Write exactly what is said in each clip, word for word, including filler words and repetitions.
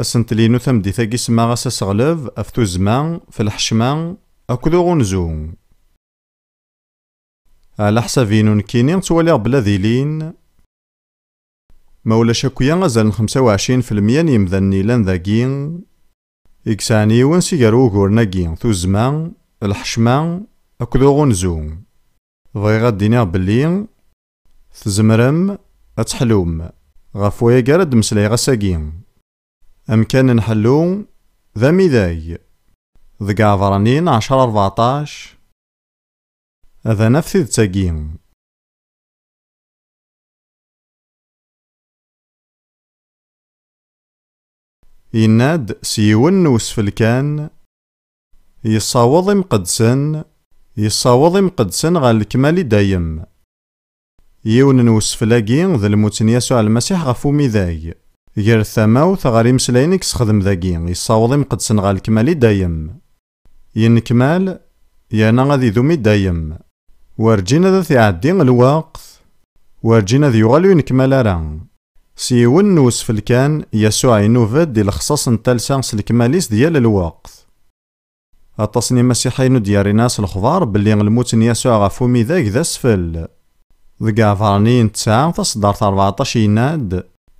Asentel-inu tameddit-agi semmaɣ-as aseɣleb ɣef tuzzma, f lḥecma akked uɣunzu. Ɛla ḥsab-inu nekkini, ttwaliɣ belli ad ilin, ma ulac akya, azal n xemsa u ɛecrin fi lmeyya n yimdanen yellan dagi, i yesɛan yiwen si gar wuguren-agi, tuzzma, lḥecma akked uɣunzu. Bɣiɣ ad d-iniɣ belli tzemrem ad teḥlum. Ɣef wayagi ara d-mmeslayeɣ ass-agi. Amkan n ḥellu d amidag. Deg Iɛebṛaniyen ɛecra rbeɛṭac, ad naf tidet-agi. Yenna-d s yiwen n usfel kan, yessaweḍ imqeddsen, yessaweḍ imqeddsen ɣer lekmal i dayem. Yiwen n usfel-agi d lmut n Yasuɛ Lmasiḥ ɣef umidag, gar tamawt ɣer imeslayen i yessexdem dagi, yessaweḍ imqeddsen ɣer lekmal i dayem. Yennekmal, yerna ad idum i dayem. Werǧin ad t-iɛeddi lweqt, werǧin ad yuɣal ur yennekmal ara. S yiwen n usfel kan, Yasuɛ inub-d i lexṣaṣ n talsa s lekmal-is di yal lweqt. Aṭas n imasiḥiyen ur d-yerrin ara s lexbar belli lmut n Yasuɛ ɣef umidag d asfel. Deg Iɛebṛaniyen tesɛa, taṣeddart rbeɛṭac, yenna-d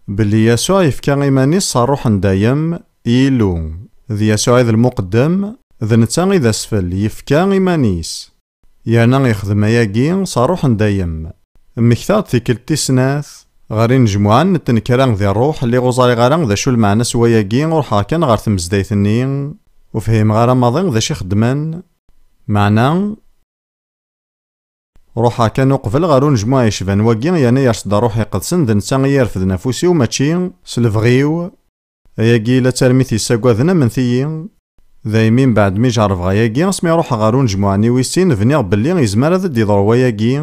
belli Yasuɛ yefka iman-is s ṛṛuḥ n dayem i Yillu. D Yasuɛ i d lmuqeddem, d netta i d asfel, yefka iman-is. Yerna yexdem ayagi s ṛṛuḥ n dayem. Mmektaɣ-d tikkelt tis snat, ɣer inejmuɛen n tnekra di ṛṛuḥ, lliɣ ur ẓriɣ ara d acu lmeɛna-s wayagi, ruḥeɣ kan ɣer tmezdayt-nni, ur fhimeɣ ara maḍi d acu i xeddmen. Meɛna, ruḥeɣ kan uqbel ɣer unejmuɛ yecban wagi, yerna yers-d ṛṛuḥ iqedsen, d netta i irefden afus-iw, mačči s lebɣi-w. Ayagi yella d tarmit yessagaden, amnet-iyi. Daymi mbeɛd mi jerrbeɣ ayagi, asmi ruḥeɣ ɣer unejmuɛ-nni wis sin, bniɣ belli yezmer ad d-yeḍru wayagi,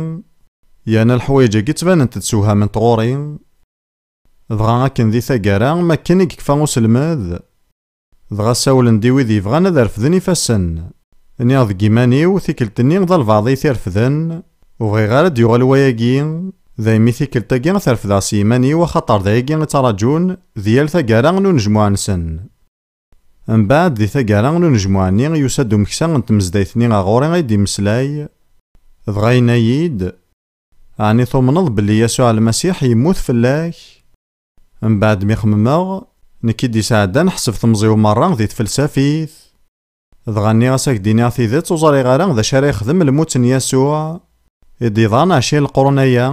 yerna leḥwayeǧ-agi ttbanent-d sewhament ɣur-i. Dɣa akken di taggara, makken i yekfa uselmed, dɣa sawlen-d i wid yebɣan ad refden ifassen. Nniɣ deg yiman-iw, tikkelt-nni d albaɛḍ i t-irefden, ur bɣiɣ ara ad d-yuɣal wayagi, daymi tikkelt-agi ad t-refdeɣ s yiman-iw, axaṭer d ayagi i ttraǧun di yal taggara n unejmuɛ-nsen. Mbeɛd, di taggara n unejmuɛ-nni, yusa-d umeksa n tmezdayt-nni ɣer ɣur-i, ay d-imeslay, dɣa yenna-yi-d: "Ɛni tumneḍ belli Yasuɛ Lmasiḥ yemmut fell-ak?" Mbeɛd mi xemmemeɣ, nekk i d-isɛeddan ḥseb temẓi-w merra di tfelsafit. Dɣa nniɣ-as: "Ad k-d-iniɣ tidet, ur ẓriɣ ara d acu ara yexdem lmut n Yasuɛ i d-iḍan ɛecrin leqrun aya,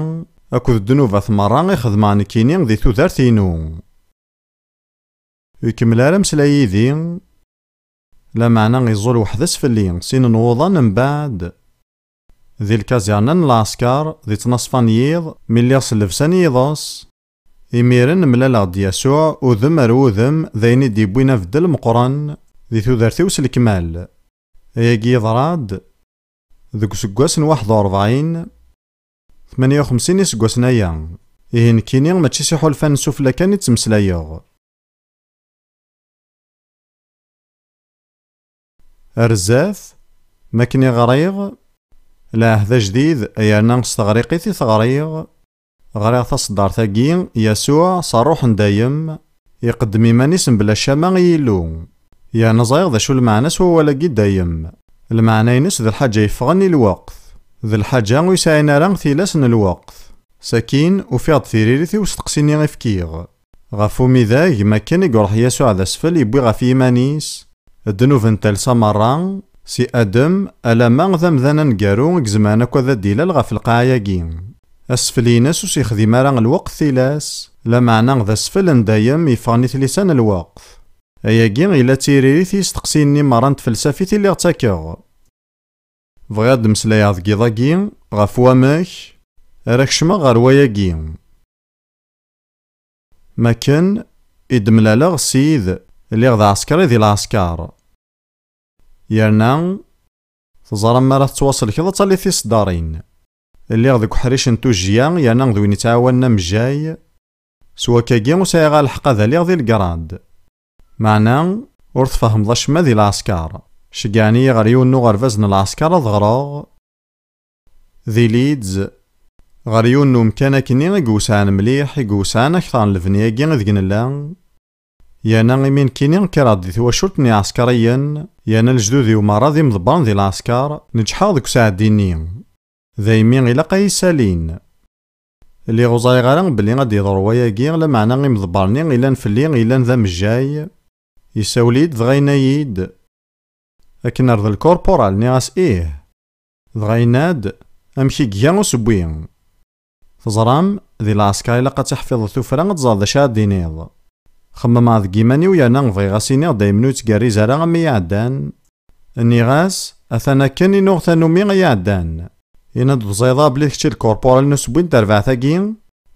akked ddnubat merra i xedmeɣ nekkini di tudert-inu." Ur ikemmel ara ameslay yid-i, lameɛna iẓul weḥd-s fell-i sin n wuḍan mbeɛd. Di lkazirna n lɛesker, di ttnaṣfa n yiḍ, mi lliɣ s llebsa n yiḍes, imiren mlaleɣ-d Yasuɛ udem ar wudem, d ayen i d-yewwin abeddel meqqren di tudert-iw s lekmal. Ayagi yeḍra-d deg useggas n waḥed u ṛebɛin, tmanya u xemsin iseggasen aya. Ihi nekkini mačči s iḥulfan n sufella kan i ttmeslayeɣ. Ar zdat, makken i ɣriɣ, lɛehd ajdid, yerna s teɣriqit i t-ɣriɣ, ɣriɣ taṣeddart-agi: "Yasuɛ, s ṛṛuḥ n dayem, iqeddem iman-is mebla ccama i Yillu." Yerna ẓriɣ d acu lmeɛna-s wawal-agi dayem. Lmeɛna-ines d lḥaǧa yeffɣen i lweqt. D lḥaǧa ur yesɛin ara tilas n lweqt. Sakin, ufiɣ-d tiririt i usteqsi-nni i fkiɣ. Ɣef umidag, makken i iruḥ Yasuɛ d asfel, yewwi ɣef yiman-is ddnub n talsa merra, si Adem alamma d amdan aneggaru i izemren akk ad d-ilal ɣef lqaɛa-agi. Asfel-ines ur s-yexdim ara lweqt tilas, lameɛna d asfel n dayem yeffɣen i tlisa n lweqt. Ayagi yella d tiririt i yisteqsiyen-nni merra n tfelsafit i lliɣ ttakeɣ. Bɣiɣ ad d-mmeslayeɣ deg yiḍ-agi ɣef wamek ara kecmeɣ ɣer wayagi. Makken i d-mlaleɣ Ssid, lliɣ d aɛsekri di lɛesker. Yerna, teẓram, mi ara tettwaselkeḍ ad taliḍ tiseddarin. Lliɣ deg uḥric n tujjya, yerna d win yettɛawanen amejjay. S wakagi ur sɛiɣ ara lḥeqq ad aliɣ di legrad. Meɛna, ur tfehmeḍ acemma di lɛesker. Ceggɛen-iyi ɣer yiwen n uɣerbaz n lɛesker ad ɣreɣ di Leeds, ɣer yiwen n umkan akkenni i iwesɛen mliḥ, i iwesɛen akteṛ n lebni-agi ideg nella. Yerna imi nekkini kkreɣ-d di twacult n iɛeskriyen, yerna lejdud-iw merra d imḍebbren di lɛesker, neǧḥeɣ deg usɛeddi-nni. Daymi ilaq ad yi-ssalin. Lliɣ ur ẓriɣ ara belli ad d-yeḍru wayagi, lameɛna imḍebber-nni ilan fell-i, ilan d amejjay. Yessawel-iyi-d dɣa yenna-yi-d, akken ar d lkorporal, nniɣ-as ih. Dɣa yenna-d, amek i iga usewwi? Teẓram, di lɛesker ilaq ad tiḥfiḍeḍ tuffra ad teẓreḍ d acu ara d-tiniḍ. Xemmemeɣ deg yiman-iw yerna bɣiɣ ad s-iniɣ daymen ur yettgerriz ara am i iɛeddan. Nniɣ-as, atan akken i nuɣ tanumi ay iɛeddan. Yenna-d, teẓriḍ belli d kečč i lkorporal n usewwi n terbaɛt-agi?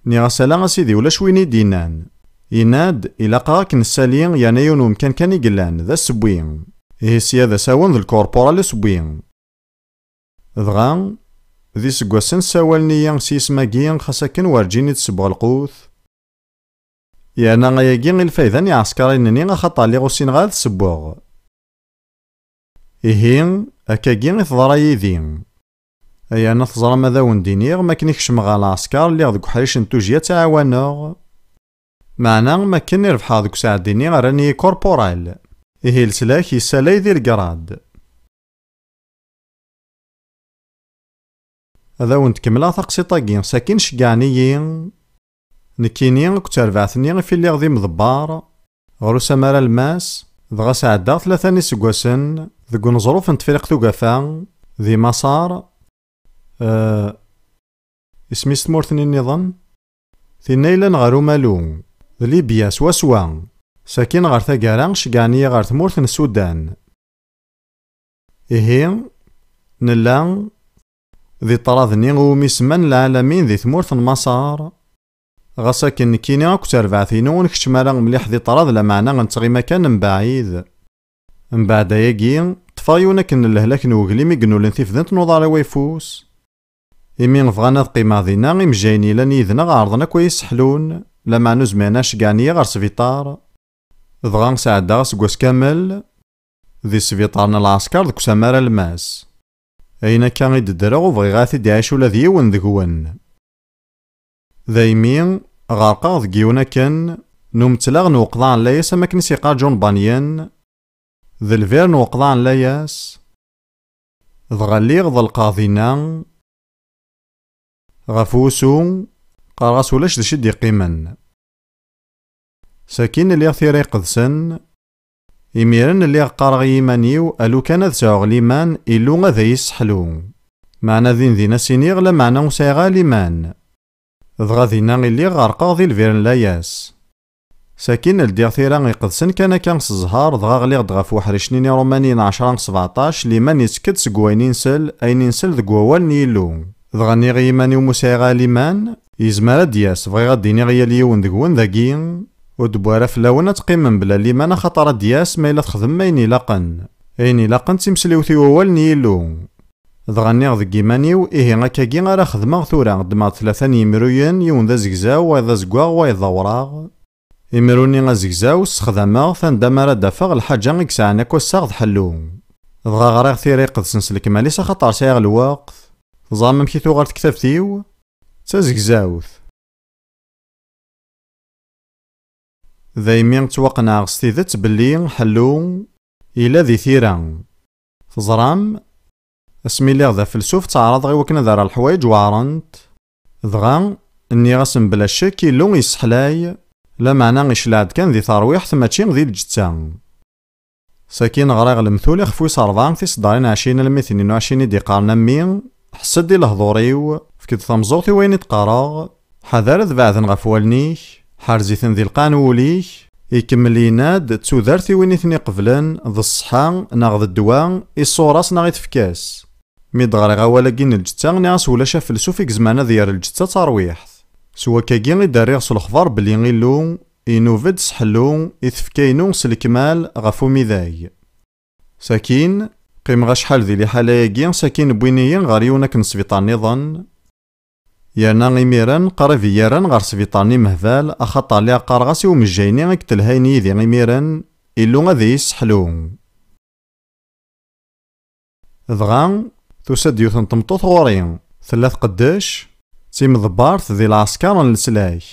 Nniɣ-as, ala a sidi, ulac win i d-yennan. Yenna-d, ilaq-aɣ ad k-nessali, yerna yiwen umkan kan i yellan, d asewwi. Ihi sya d asawen d lkorporal usewwi. Dɣa, d iseggasen ssawalen-iyi s yisem-agi, xas akken werǧin i d-ssewweɣ lqut. Yerna ayagi i lfayda n iɛeskriyen-nni, axaṭer lliɣ ur ssineɣ ara ad ssewweɣ. Ihi, akkagi i teḍra yid-i. Yerna teẓram, ad awen-d-iniɣ, mi akken i kecmeɣ ɣer lɛesker, lliɣ deg uḥric n tujya ttɛawaneɣ. Meɛna, mi akken i rebḥeɣ deg usɛeddi-nni, rran-iyi korporal. Ihi leslak yessalay di legrad. Ad awen-d-kemmleɣ taqsiṭ-agi, sakin ceggɛen-iyi. Nekkini akked terbaɛt-nni ifi lliɣ d imḍebber, ɣer usamar almas, dɣa sɛeddaɣ tlata n iseggasen deg uneẓruf n Tefriqt Ugafa, di Maṣer, eh, isem-is tmurt-nni nniḍen? Tinna yellan ɣer umalu, d Libya swaswa. Sakin ɣer taggara, ceggɛen-iyi ɣer tmurt n Sudan. Ihi, nella di ṭṭrad-nni iwumi semman lɛalamin di tmurt n Maṣer. Ɣas akken nekkini akked terbaɛt-inu ur nkeččem ara mliḥ di ṭṭrad, lameɛna nettɣima kan mbaɛid. Mbeɛd ayagi, ṭṭfeɣ yiwen akken n lehlak n weglim i inulen tifdent n uḍar-iw ayeffus. Imi bɣan ad qqimeɣ dinna, imejjayen yellan yid-neɣ ɛerḍen akk ad iyi-sseḥlun, lameɛna ur zmiren ad ceggɛen-iyi ɣer sbiṭar. Dɣa sɛeddaɣ aseggas kamel di sbiṭar n lɛesker deg usamar almas. Ayen akka i d-ddreɣ ur bɣiɣ ad t-id-iɛic ula d yiwen deg-wen. Daymi, ɣerqeɣ deg yiwen akken n umetlaɣ n uqḍaɛ n layas, am akken i s-yeqqar John Bunyan, d lbir n uqḍaɛ n layas, dɣa lliɣ ḍelqeɣ dinna. Ɣef wusu, qqareɣ-as ulac d acu i d-iqqimen. Sakin liɣ tira iqedsen, imiren lliɣ qqareɣ i yiman-iw, a lukan ad sɛuɣ liman, Illu ad iyi-sseḥlu. Meɛna din din as-iniɣ, lameɛna ur sɛiɣ ara liman. Dɣa dinna i lliɣ ɣerqeɣ di lbir n layas. Sakin ldiɣ tira iqedsen kan akka s zzher, dɣa ɣliɣ-d ɣef uḥric-nni n Iṛumaniyen ɛecra sbeɛṭac, liman yettekk-d seg wayen i nsel, ayen i nsel deg wawal n Yillu. Dɣa nniɣ i yiman-iw, ma ur sɛiɣ ara liman, yezmer ad d-yas, bɣiɣ ad d-iniɣ i yal yiwen deg-wen dagi, ur d-wwi ara fell-awen ad teqqimem bla liman, axaṭer ad d-yas ma yella txedmem ayen ilaqen. Ayen ilaqen d timesliwt i wawal n Yillu. Dɣa nniɣ deg yiman-iw, ihi akkagi ara xedmeɣ tura, ddmeɣ-d tlata n yimruyen, yiwen d azegzaw, wayeḍ azeggaɣ, wayeḍ d awraɣ. Imru-nni azegzaw ssexdameɣ-t anda mi ara d-afeɣ lḥaǧa i yesɛan akk assaɣ d ḥellu. Dɣa ɣriɣ tira iqedsen s lekmal-is axaṭer sɛiɣ lweqt. Teẓram amek i tuɣal tektabt-iw? D tazegzawt. Daymi ttwaqenɛeɣ s tidet belli ḥellu yella di tira. Teẓram, asmi lliɣ d afelsuf ttɛaraḍeɣ i wakken ad rreɣ leḥwayeǧ weɛrent. Dɣa, nniɣ-as mebla ccek Illu yesseḥlay, lameɛna icleɛ-d kan di terwiḥt mačči di lǧetta. Sakin ɣriɣ lemtul ixef wis ṛebɛa tiseddarin ɛecrin almi tnin u ɛecrin i d-iqqaren a mmi, ḥess-d i lehdur-iw, efk-d tameẓẓuɣt i wayen i d-qqareɣ, ḥader ad beɛden ɣef wallen-ik, ḥerz-iten di lqaɛ n wul-ik. Ikemmel yenna-d, d tudert i win i ten-iqeblen, d ṣṣeḥḥa neɣ d ddwa, iṣṣur-as neɣ itefk-as. Mi d-ɣriɣ awal-agi n lǧetta, nniɣ-as ulac afelsuf i izemren ad yerr lǧetta d tarwiḥt. S wakkagi i d-rriɣ s lexbar belli Illu inub-d s ḥellu i tfekka-inu s lekmal ɣef umidag. Sakin, qqimeɣ acḥal di liḥala-agi, sakin wwin-iyi ɣer yiwen akken n sbiṭar nniḍen. Yerna imiren, qrib i yi-rran ɣer sbiṭar n imehbal, axaṭer lliɣ qqareɣ-as i umejjay-nni i yetelhayen yid-i imiren, Illu ad iyi-sseḥlu. Dɣa, tusa-d yiwet n tmeṭṭut ɣur-i, tella tqeddec, d timḍebbart di lɛesker n leslak.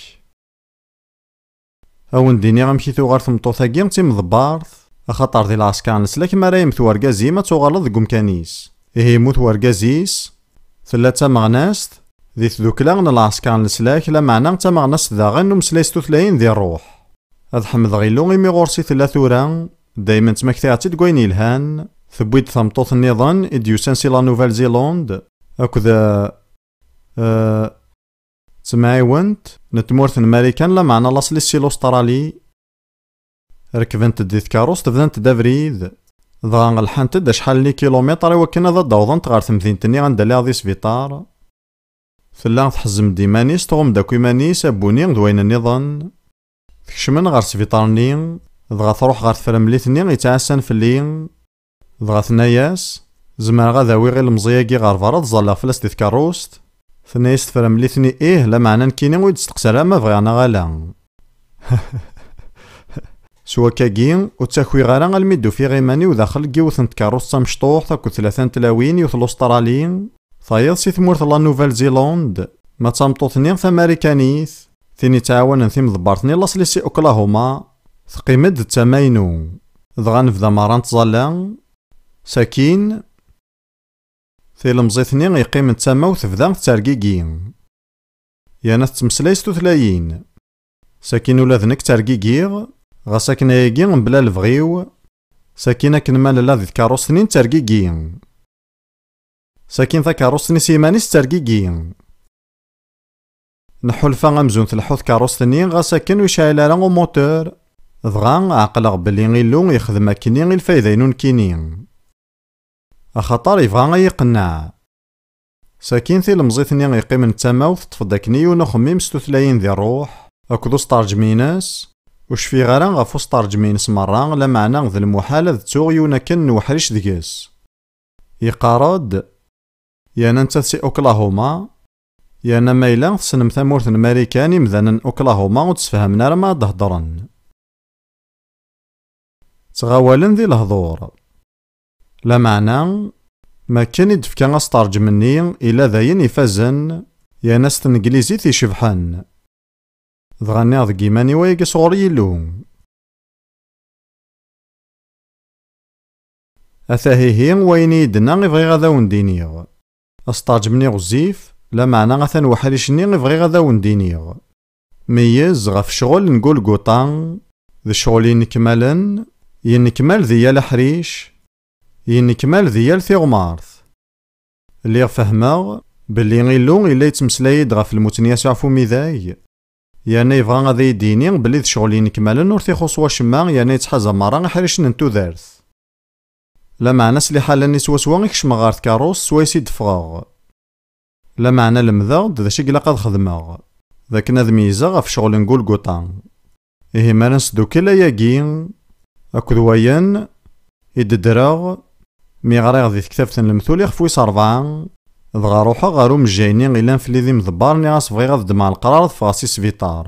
A wen-d-iniɣ amek i tuɣal tmeṭṭut-agi d timḍebbart, axaṭer di lɛesker n leslak mi ara yemmet wergaz-im ad tuɣaleḍ deg umkan-is. Ihi yemmut wergaz-is, tella d tameɣnast, di tdukla n lɛesker n leslak, lameɛna d tameɣnast daɣen n umeslay s tutlayin di ṛṛuḥ. Ad ḥemdeɣ Illu imi ɣur-s i tella tura, daymen ttmaktiɣ-tt-id deg wayen yelhan, tewwi-d tameṭṭut nniḍen i d-yusan si la Nouvelle-Zélande, akked, eh, d tamɛiwent n tmurt n Marikan, lameɛna laṣel-is si l'Australie. Rekbent-d di tkeṛṛust, bdant-d abrid, dɣa lḥant-d acḥal n ikilumiṭer i wakken ad d-awḍent ɣer temdint-nni anda lliɣ di sbiṭar. Tella tḥezzem-d iman-is, tɣumm-d akk iman-is, abuni d wayen nniḍen. Kecmen ɣer sbiṭar-nni, dɣa truḥ ɣer tefremlit-nni yettɛassan fell-i, dɣa tenna-yas: "Zemreɣ ad awiɣ ilemẓi-agi ɣer berra ad ẓalleɣ fell-as di tkeṛṛust?" Tenna-yas tefremlit-nni: "Ih, lameɛna nekkini ur yi-d-steqsi ara ma bɣiɣ neɣ ala." S wakkagi, ur ttakiɣ ara almi d-ufiɣ iman-iw daxel n yiwet n tkeṛṛust d tamecṭuḥt akked tlata n tlawin, yiwet n Lustṛali, tayeḍ si tmurt n la Nouvelle-Zélande, ma d tameṭṭut-nni tamarikanit, tin yettɛawanen timḍebbart-nni laṣel-is si Oklahoma, teqqim-d d tama-inu. Dɣa nebda merra nettẓalla. Sakin, tilemẓit-nni yeqqim d tama-w tebda tettergigi. Yerna tettmeslay s tutlayin. Sakin ula d nekk ttergigiɣ, ɣas akken ayagi mebla lebɣi-w. Sakin akken ma nella di tkeṛṛust-nni nettergigi. Sakin takeṛṛust-nni s yiman-is tettergigi. Nḥulfa amzun tleḥḥu tkeṛṛust-nni, ɣas akken ur yecɛil ara umoteur. Dɣa ɛeqleɣ belli Illu yexdem akkenni i lfayda-inu nekkini. Axaṭer yebɣa ad yi-iqenneɛ. Sakin tilemẓit-nni yeqqimen d tama-w teṭṭef-d akken yiwen uxemmim s tutlayin di ṛṛuḥ, akked usṭerǧem-ines. Ur cfiɣ ara ɣef usṭerǧem-ines merra, lameɛna d lmuḥal ad ttuɣ yiwen akken n uḥric deg-s. Yeqqar-d: "Yerna nettat si Oklahoma, yerna ma yella tessnem tamurt n Marikan, imdanen n Oklahoma ur ttsefhamen ara ma ad d-heddren. Ttɣawalen di lehdur." Lameɛna, makken i d-tefka asṭerǧem-nni, ila d ayen ifazen, yerna s tneglizit icebḥen. Dɣa nniɣ deg yiman-iw: "Ayagi sɣur Yillu." Ata ihi wayen i yi-d-tenna i bɣiɣ ad awen-d-iniɣ. Asṭerǧem-nni ɣezzif, lameɛna atan weḥric-nni i bɣiɣ ad awen-d-iniɣ. Meyyez ɣef ccɣel n Gulguṭa, d ccɣel yennekmalen, yennekmal di yal aḥric, yennekmal di yal tiɣmert. Lliɣ fehmeɣ belli Illu yella yettmeslay-d ɣef lmut n Yasuɛ f umidag, yerna yebɣa ad iyi-d-yini belli d ccɣel yennekmalen ur t-ixuṣṣ wacemma, yerna yettḥaza merra iḥricen n tudert. Lameɛna s liḥala-nni swaswa i kecmeɣ ɣer tkeṛṛust swayes i d-ffɣeɣ. Lameɛna lemdeɣ-d d acu i ilaq ad xedmeɣ, d akken ad meyyzeɣ ɣef ccɣel n Gulguṭa. Ihi mi ara nesdukkel ayagi akked wayen i d-ddreɣ mi ɣriɣ di tektabt n Lemtul ixef wis ṛebɛa, dɣa ruḥeɣ ɣer umejjay-nni ilan fell-i d imḍebber, nniɣ-as bɣiɣ ad ddmeɣ leqrar ad ffɣeɣ si sbiṭar.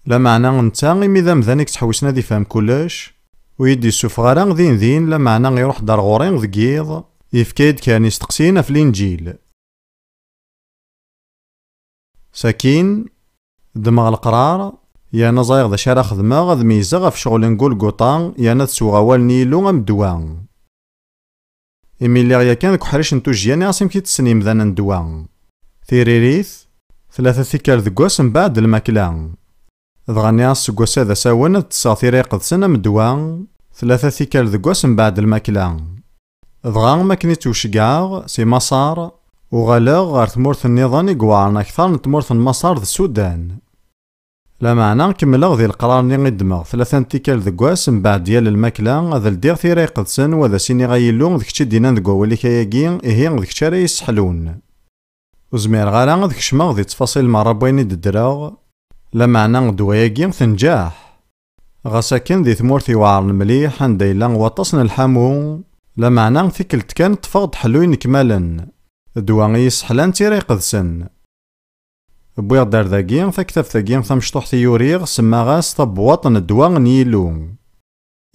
Lameɛna netta, imi d amdan i yettḥewwisen ad ifhem kullec, ur yi-d-yessufeɣ ara din din, lameɛna iruḥ-d ar ɣur-i deg yiḍ, yefka-yi-d kra n yisteqsiyen ɣef Linǧil. Sakin, ddmeɣ leqrar, yerna ẓriɣ d acu ara xedmeɣ, ad meyyzeɣ ɣef ccɣel n Gulguṭa, yerna ad sweɣ awal n Yillu am ddwa. Imi lliɣ yakan deg uḥric n tujjya, nniɣ-as amek i tessen yimdanen ddwa. Tiririt, tlata tikkal deg wass mbeɛd lmakla. Dɣa nniɣ-as seg wass-a d asawen ad ttesseɣ tira iqedsen am ddwa, tlata tikkal deg wass mbeɛd lmakla. Dɣa, am akken i ttwceggɛeɣ si Maṣer, uɣaleɣ ɣer tmurt nniḍen i iweɛren akteṛ n tmurt n Maṣer d Sudan. Lameɛna kemmleɣ di leqrar-nni i ddmeɣ tlata n tikkal deg wass mbeɛd yal lmakla, ad ldiɣ tira iqedsen, wa d as-iniɣ a Yillu, d kečč i d-innan deg wawal-ik ayagi, ihi d kečč ara yi-sseḥlun. Ur zmireɣ ara ad kecmeɣ di ttfaṣil merra n wayen i d-ddreɣ, lameɛna ddwa-agi tenǧeḥ. Ɣas akken di tmurt iweɛren mliḥ, anda yella waṭas n lḥamu, lameɛna tikkelt kan ṭṭfeɣ-d ḥellu yennekmalen, ddwa i yi-sseḥlan d tira iqedsen. Wwiɣ-d ar dagi taktabt-agi tamecṭuḥt i uriɣ, semmaɣ-as Tabewwaṭ n ddwa n Yillu.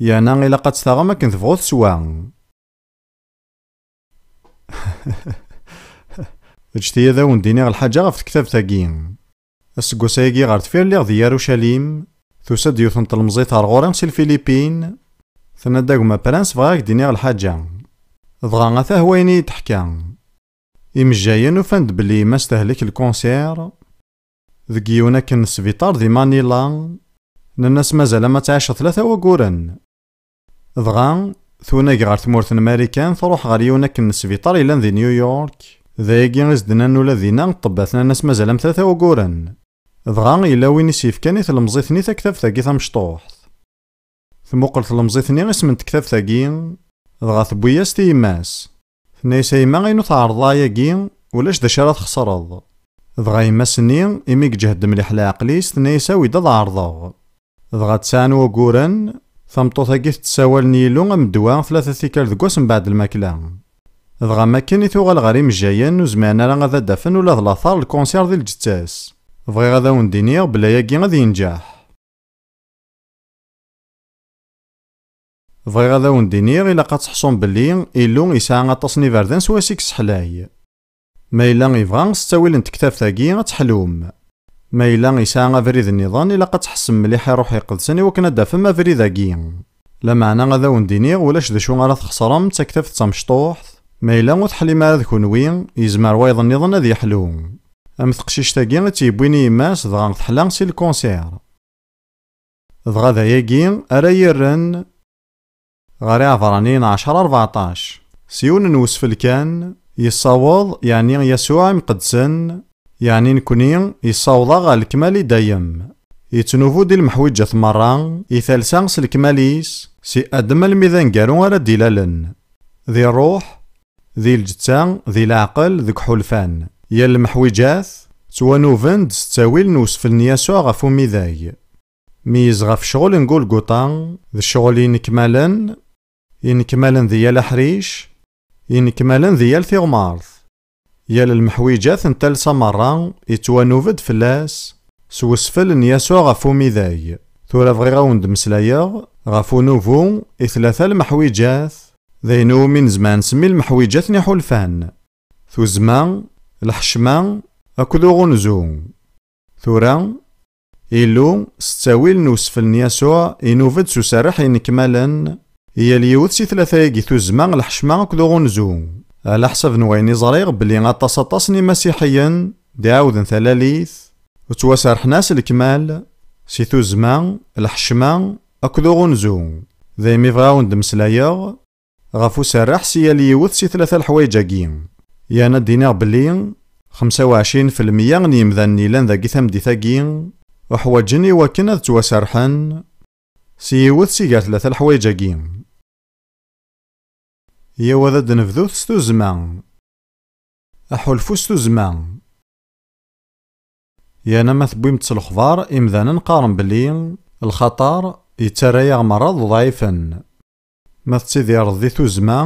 Yerna ilaq ad tt-taɣem akken tebɣu teswa. Ǧǧet-iyi ad awen-d-iniɣ lḥaǧa ɣef tektabt-agi. Aseggas-agi ɣer deffir lliɣ di Yarucalim, Tusa-d yiwet n tlemẓit ar ɣur-i si Lfilipin, tenna-d: "A gma Prince, bɣiɣ ad k-d-iniɣ lḥaǧa." Dɣa ata wayen i yi-d-teḥka. Imejjayen ufan-d belli yemma-s tehlek lkanser deg yiwen akken n sbiṭar di Manila. Nnan-as: "Mazal am ad tɛiceḍ tlata waguren." Dɣa tunag ɣer tmurt n Marikan, truḥ ɣer yiwen akken n sbiṭar yellan di New York. D ayagi i s-d-nnan ula dinna ṭṭebbat, nnan-as: "Mazal am tlata waguren." Dɣa yella win i s-yefkan i tlemẓit-nni taktabt-agi tamecṭuḥt. Tmuqel tlemẓit-nni isem n tektabt-agi, dɣa tewwi-yas-tt i yemma-s. Tenna-yas: "A yemma, ayen ur tɛerḍeḍ ayagi, ulac d acu ara txesreḍ." Dɣa yemma-s-nni, imi yeǧhed mliḥ leɛqel-is, tenna-yas: "Awi-d ad ɛerḍeɣ." Dɣa tesɛa n waguren, tameṭṭut-agi tettessawal n Yillu am ddwa tlata tikkal deg wass mbeɛd lmakla. Dɣa makken i tuɣal ɣer imejjayen, ur zmiren ara ad d-afen ula d later n lkanser di lǧetta-s. Bɣiɣ ad awen-d-iniɣ belli ayagi ad yenǧeḥ. Bɣiɣ ad awen-d-iniɣ, ilaq ad teḥṣum belli Illu yesɛa aṭas n iberdan swayes i yesseḥlay. Ma yella yebɣa s ttawil n tektabt-agi ad teḥlum. Ma yella yesɛa abrid nniḍen, ilaq ad tḥessem mliḥ i Ṛṛuḥ Iqedsen i wakken ad d-tafem abrid-agi. Lameɛna ad awen-d-iniɣ, ulac d acu ara txesrem d taktabt d tamecṭuḥt. Ma yella ur teḥlim ara d kunwi, yezmer wayeḍ nniḍen ad yeḥlu. Am teqcict-agi i tt-yewwin i yemma-s, dɣa teḥla si lkanser. Dɣa d ayagi ara yerren ɣer Iɛebṛaniyen ɛecṛa rbeɛṭac. S yiwen n wesfel kan, yessaweḍ, yeɛni Yasuɛ imqedsen, yeɛni nekni, yessaweḍ-aɣ ɣer lekmal i dayem. Yettnubu-d i lemḥwiǧat merra, i talsa s lekmal-is, si Adem almi d aneggaru ara d-ilalen. Di ṛṛuḥ, di lǧetta, di leɛqel, deg iḥulfan. Yal lemḥwiǧat, ttwanuben-d s ttawil n wesfel n Yasuɛ ɣef umidag. Meyyez ɣef ccɣel n Gulguṭa, d ccɣel inekmalen, inekmalen di yal aḥric, inekmalen di yal tiɣmert. Yal lemḥwiǧat n talsa merra, yettwanub-d fell-as, s wesfel n Yasuɛ ɣef umidag. Tura bɣiɣ ad awen-d-meslayeɣ ɣef unubu i tlata lemḥwiǧat, d ayen umi nezmer ad nsemmi lemḥwiǧat n iḥulfan. Tuzzma, lḥecma, akked uɣunzu. Tura, Illu, s ttawil n usfel n Yasuɛ, inub-d s userreḥ inekmalen i yal yiwet si tlata-agi, tuzzma, lḥecma akked uɣunzu. Ɛla ḥsab n wayen i ẓriɣ belli aṭas aṭas n imasiḥiyen d-iɛawden talalit, ur ttwaserḥen ara s lekmal, si tuzzma, lḥecma akked uɣunzu. Daymi bɣiɣ ad awen-d-meslayeɣ ɣef userreḥ si yal yiwet si tlata leḥwayeǧ-agi. Yerna ad d-iniɣ belli xemsa u ɛecrin fi lmeyya n yimdanen yellan dagi tameddit-agi uḥwaǧen i wakken ad ttwaserḥen si yiwet si gar tlata leḥwayeǧ-agi. Yaw ad d-nebdut s tuzzma. Aḥulfu s tuzzma. Yerna ma tewwim-d s lexbar, imdanen qqaren belli lxaṭer yettarra-yaɣ merra d uḍɛifen. Ma tettidireḍ di tuzzma,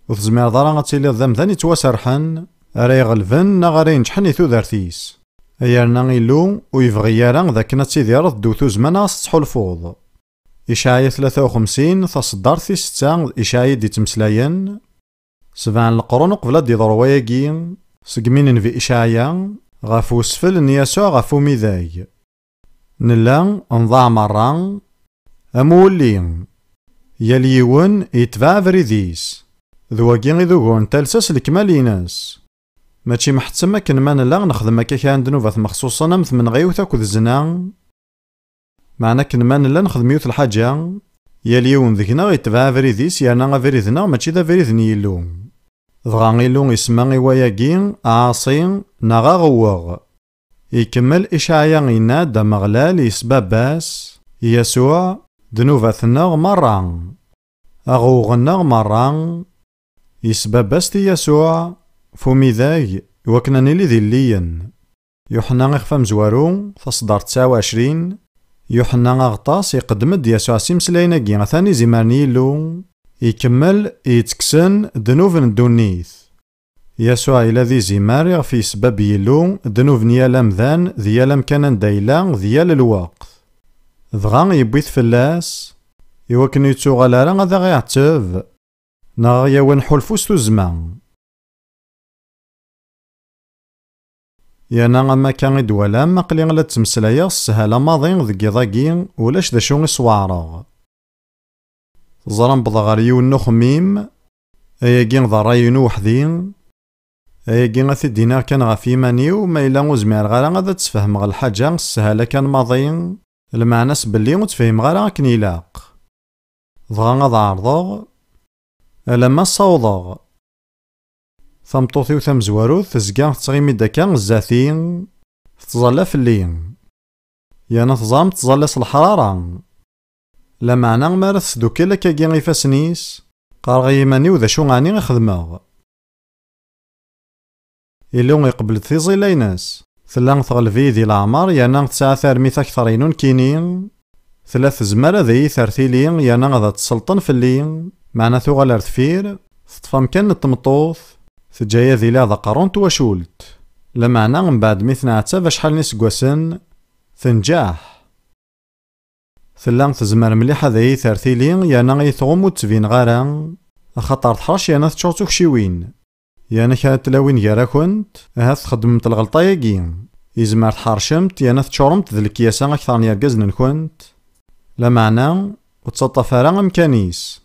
ur tezmireḍ ara ad tiliḍ d amdan yettwaserḥen, ara iɣelben neɣ ara inǧḥen i tudert-is. Yerna Illu ur yebɣi ara d akken ad tidireḍ ddaw tuzzma neɣ ad tettḥulfuḍ. Icɛaya tlata u xemsin, taṣeddart tis setta, d Icɛaya i d-yettmeslayen. Sebɛa n leqrun uqbel ad d-yeḍru wayagi, segmi nenbi Icɛaya ɣef usfel n Yasuɛ ɣef umidag. Nella nḍaɛ merra am wulli, yal yiwen yetbeɛ abrid-is. D wagi i d ugur n talsa s lekmal-ines. Mačči meḥttem akken ma nella nexdem akka kra n ddnubat mexṣuṣen am tmenɣiwt akked zzna, meɛna akken ma nella nexdem yiwet lḥaǧa, yal yiwen deg-neɣ yetbeɛ abrid-is, yerna abrid-nneɣ mačči d abrid n Yillu. Dɣa Illu isemma i wayagi aɛaṣi neɣ aɣewweɣ. Ikemmel Icɛaya yenna-d: Ameɣlal yesbabas, Yasuɛ, ddnubat-nneɣ merra, aɣewweɣ-nneɣ merra, yesbabas-t i Yasuɛ f umidag iwakken ad nili d illiyen. Yuḥenna ixef amezwaru, taṣeddart tesɛa u ɛecrin. Yuḥenna Aɣeṭṭas iqeddem-d Yasuɛ s imeslayen-agi, atan izimer n Yillu, ikemmel yettekksen ddnub n ddunit. Yasuɛ yella d izimer iɣef yesbab Yillu ddnub n yal amdan, di yal amkan anda yella, di yal lweqt. Dɣa yewwi-t fell-as, iwakken ur yettuɣal ara ad aɣ-iɛetteb, neɣ a ɣ-yawi ad nḥulfu s tuzzma. Yerna am akka i d-twalam, aql-i la ttmeslayeɣ s sshala maḍi deg yiḍ-agi, ulac d acu i sweɛreɣ. Teẓram, wwḍeɣ ɣer yiwen n uxemmim, ayagi d ṛṛay-inu weḥd-i, ayagi ad t-id-iniɣ kan ɣef yiman-iw, ma yella ur zmireɣ ara ad d-sfehmeɣ lḥaǧa s sshala kan maḍi, lmeɛna-s belli ur tt-fhimeɣ ara akken ilaq. Dɣa ad ɛerḍeɣ, alamma ssawḍeɣ. Tameṭṭut-iw tamezwarut tezga tettɣimi-d akka zdat-i, tettẓalla fell-i. Yerna teẓram tettẓalla s leḥrara. Lameɛna mi ara tesdukel akkagi ifassen-is, qqareɣ i yiman-iw d acu ɛni i xedmeɣ. Illu iqbel-d tiẓilla-ines. Tella tɣelb-iyi di leɛmer, yerna tesɛa tarmit akteṛ-inu nekkini. Tella tezmer ad iyi-terr tili, yerna ad tesselṭen fell-i, meɛna tuɣal ar deffir, teṭṭef amkan n tmeṭṭut, teǧǧa-yi ad iliɣ d aqerru n twacult. Lameɛna mbeɛd mi tenɛettab acḥal n iseggasen, tenǧeḥ. Tella tezmer mliḥ ad iyi-terr tili, yerna ad iyi-tɣumm ur ttbineɣ ara, axaṭer teḥṛec yerna teččur d tukciwin. Yerna kra n tlawin gar-akent, ahat txeddmemt lɣelṭa-agi. Yezmer tḥercemt yerna teččuremt d lekyasa akteṛ n yergazen-nkent. Lameɛna, ur ttaṭṭaf ara amkan-is.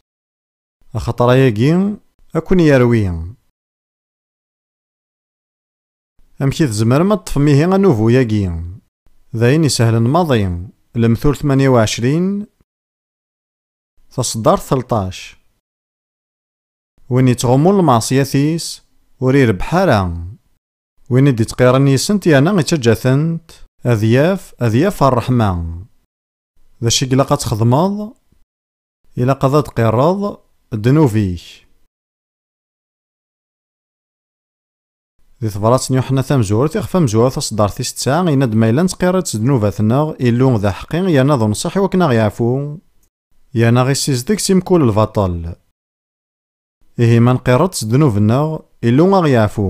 Axaṭer ayagi, ad ken-yerwi. Amek i tzemrem ad teṭṭfem ihi anubu-agi? D ayen isehlen maḍi, Lemtul tmanya u ɛecrin, taṣeddart tleṭṭac. Win yettɣummun lmeɛṣiyat-is, ur irebbeḥ ara. Win i d-ittqiṛin yis-sent yerna ittaǧǧa-tent, ad yaf, ad yaf ṛṛeḥma. D acu i ilaq ad txedmeḍ? Ilaq ad d-tqiṛṛeḍ ddnub-ik. Di tebṛat n Yuḥenna tamezwarut, ixef amezwaru taṣeddart tis tesɛa, yenna-d ma yella nettqiṛṛi-d s ddnubat-nneɣ, Illu d aḥeqqi yerna d unṣiḥ i wakken ad ɣ-yeɛfu, yerna ɣ-issizdeg si mkul lbaṭel. Ihi ma nqiṛṛ-d s ddnub-nneɣ, Illu a ɣ-yeɛfu.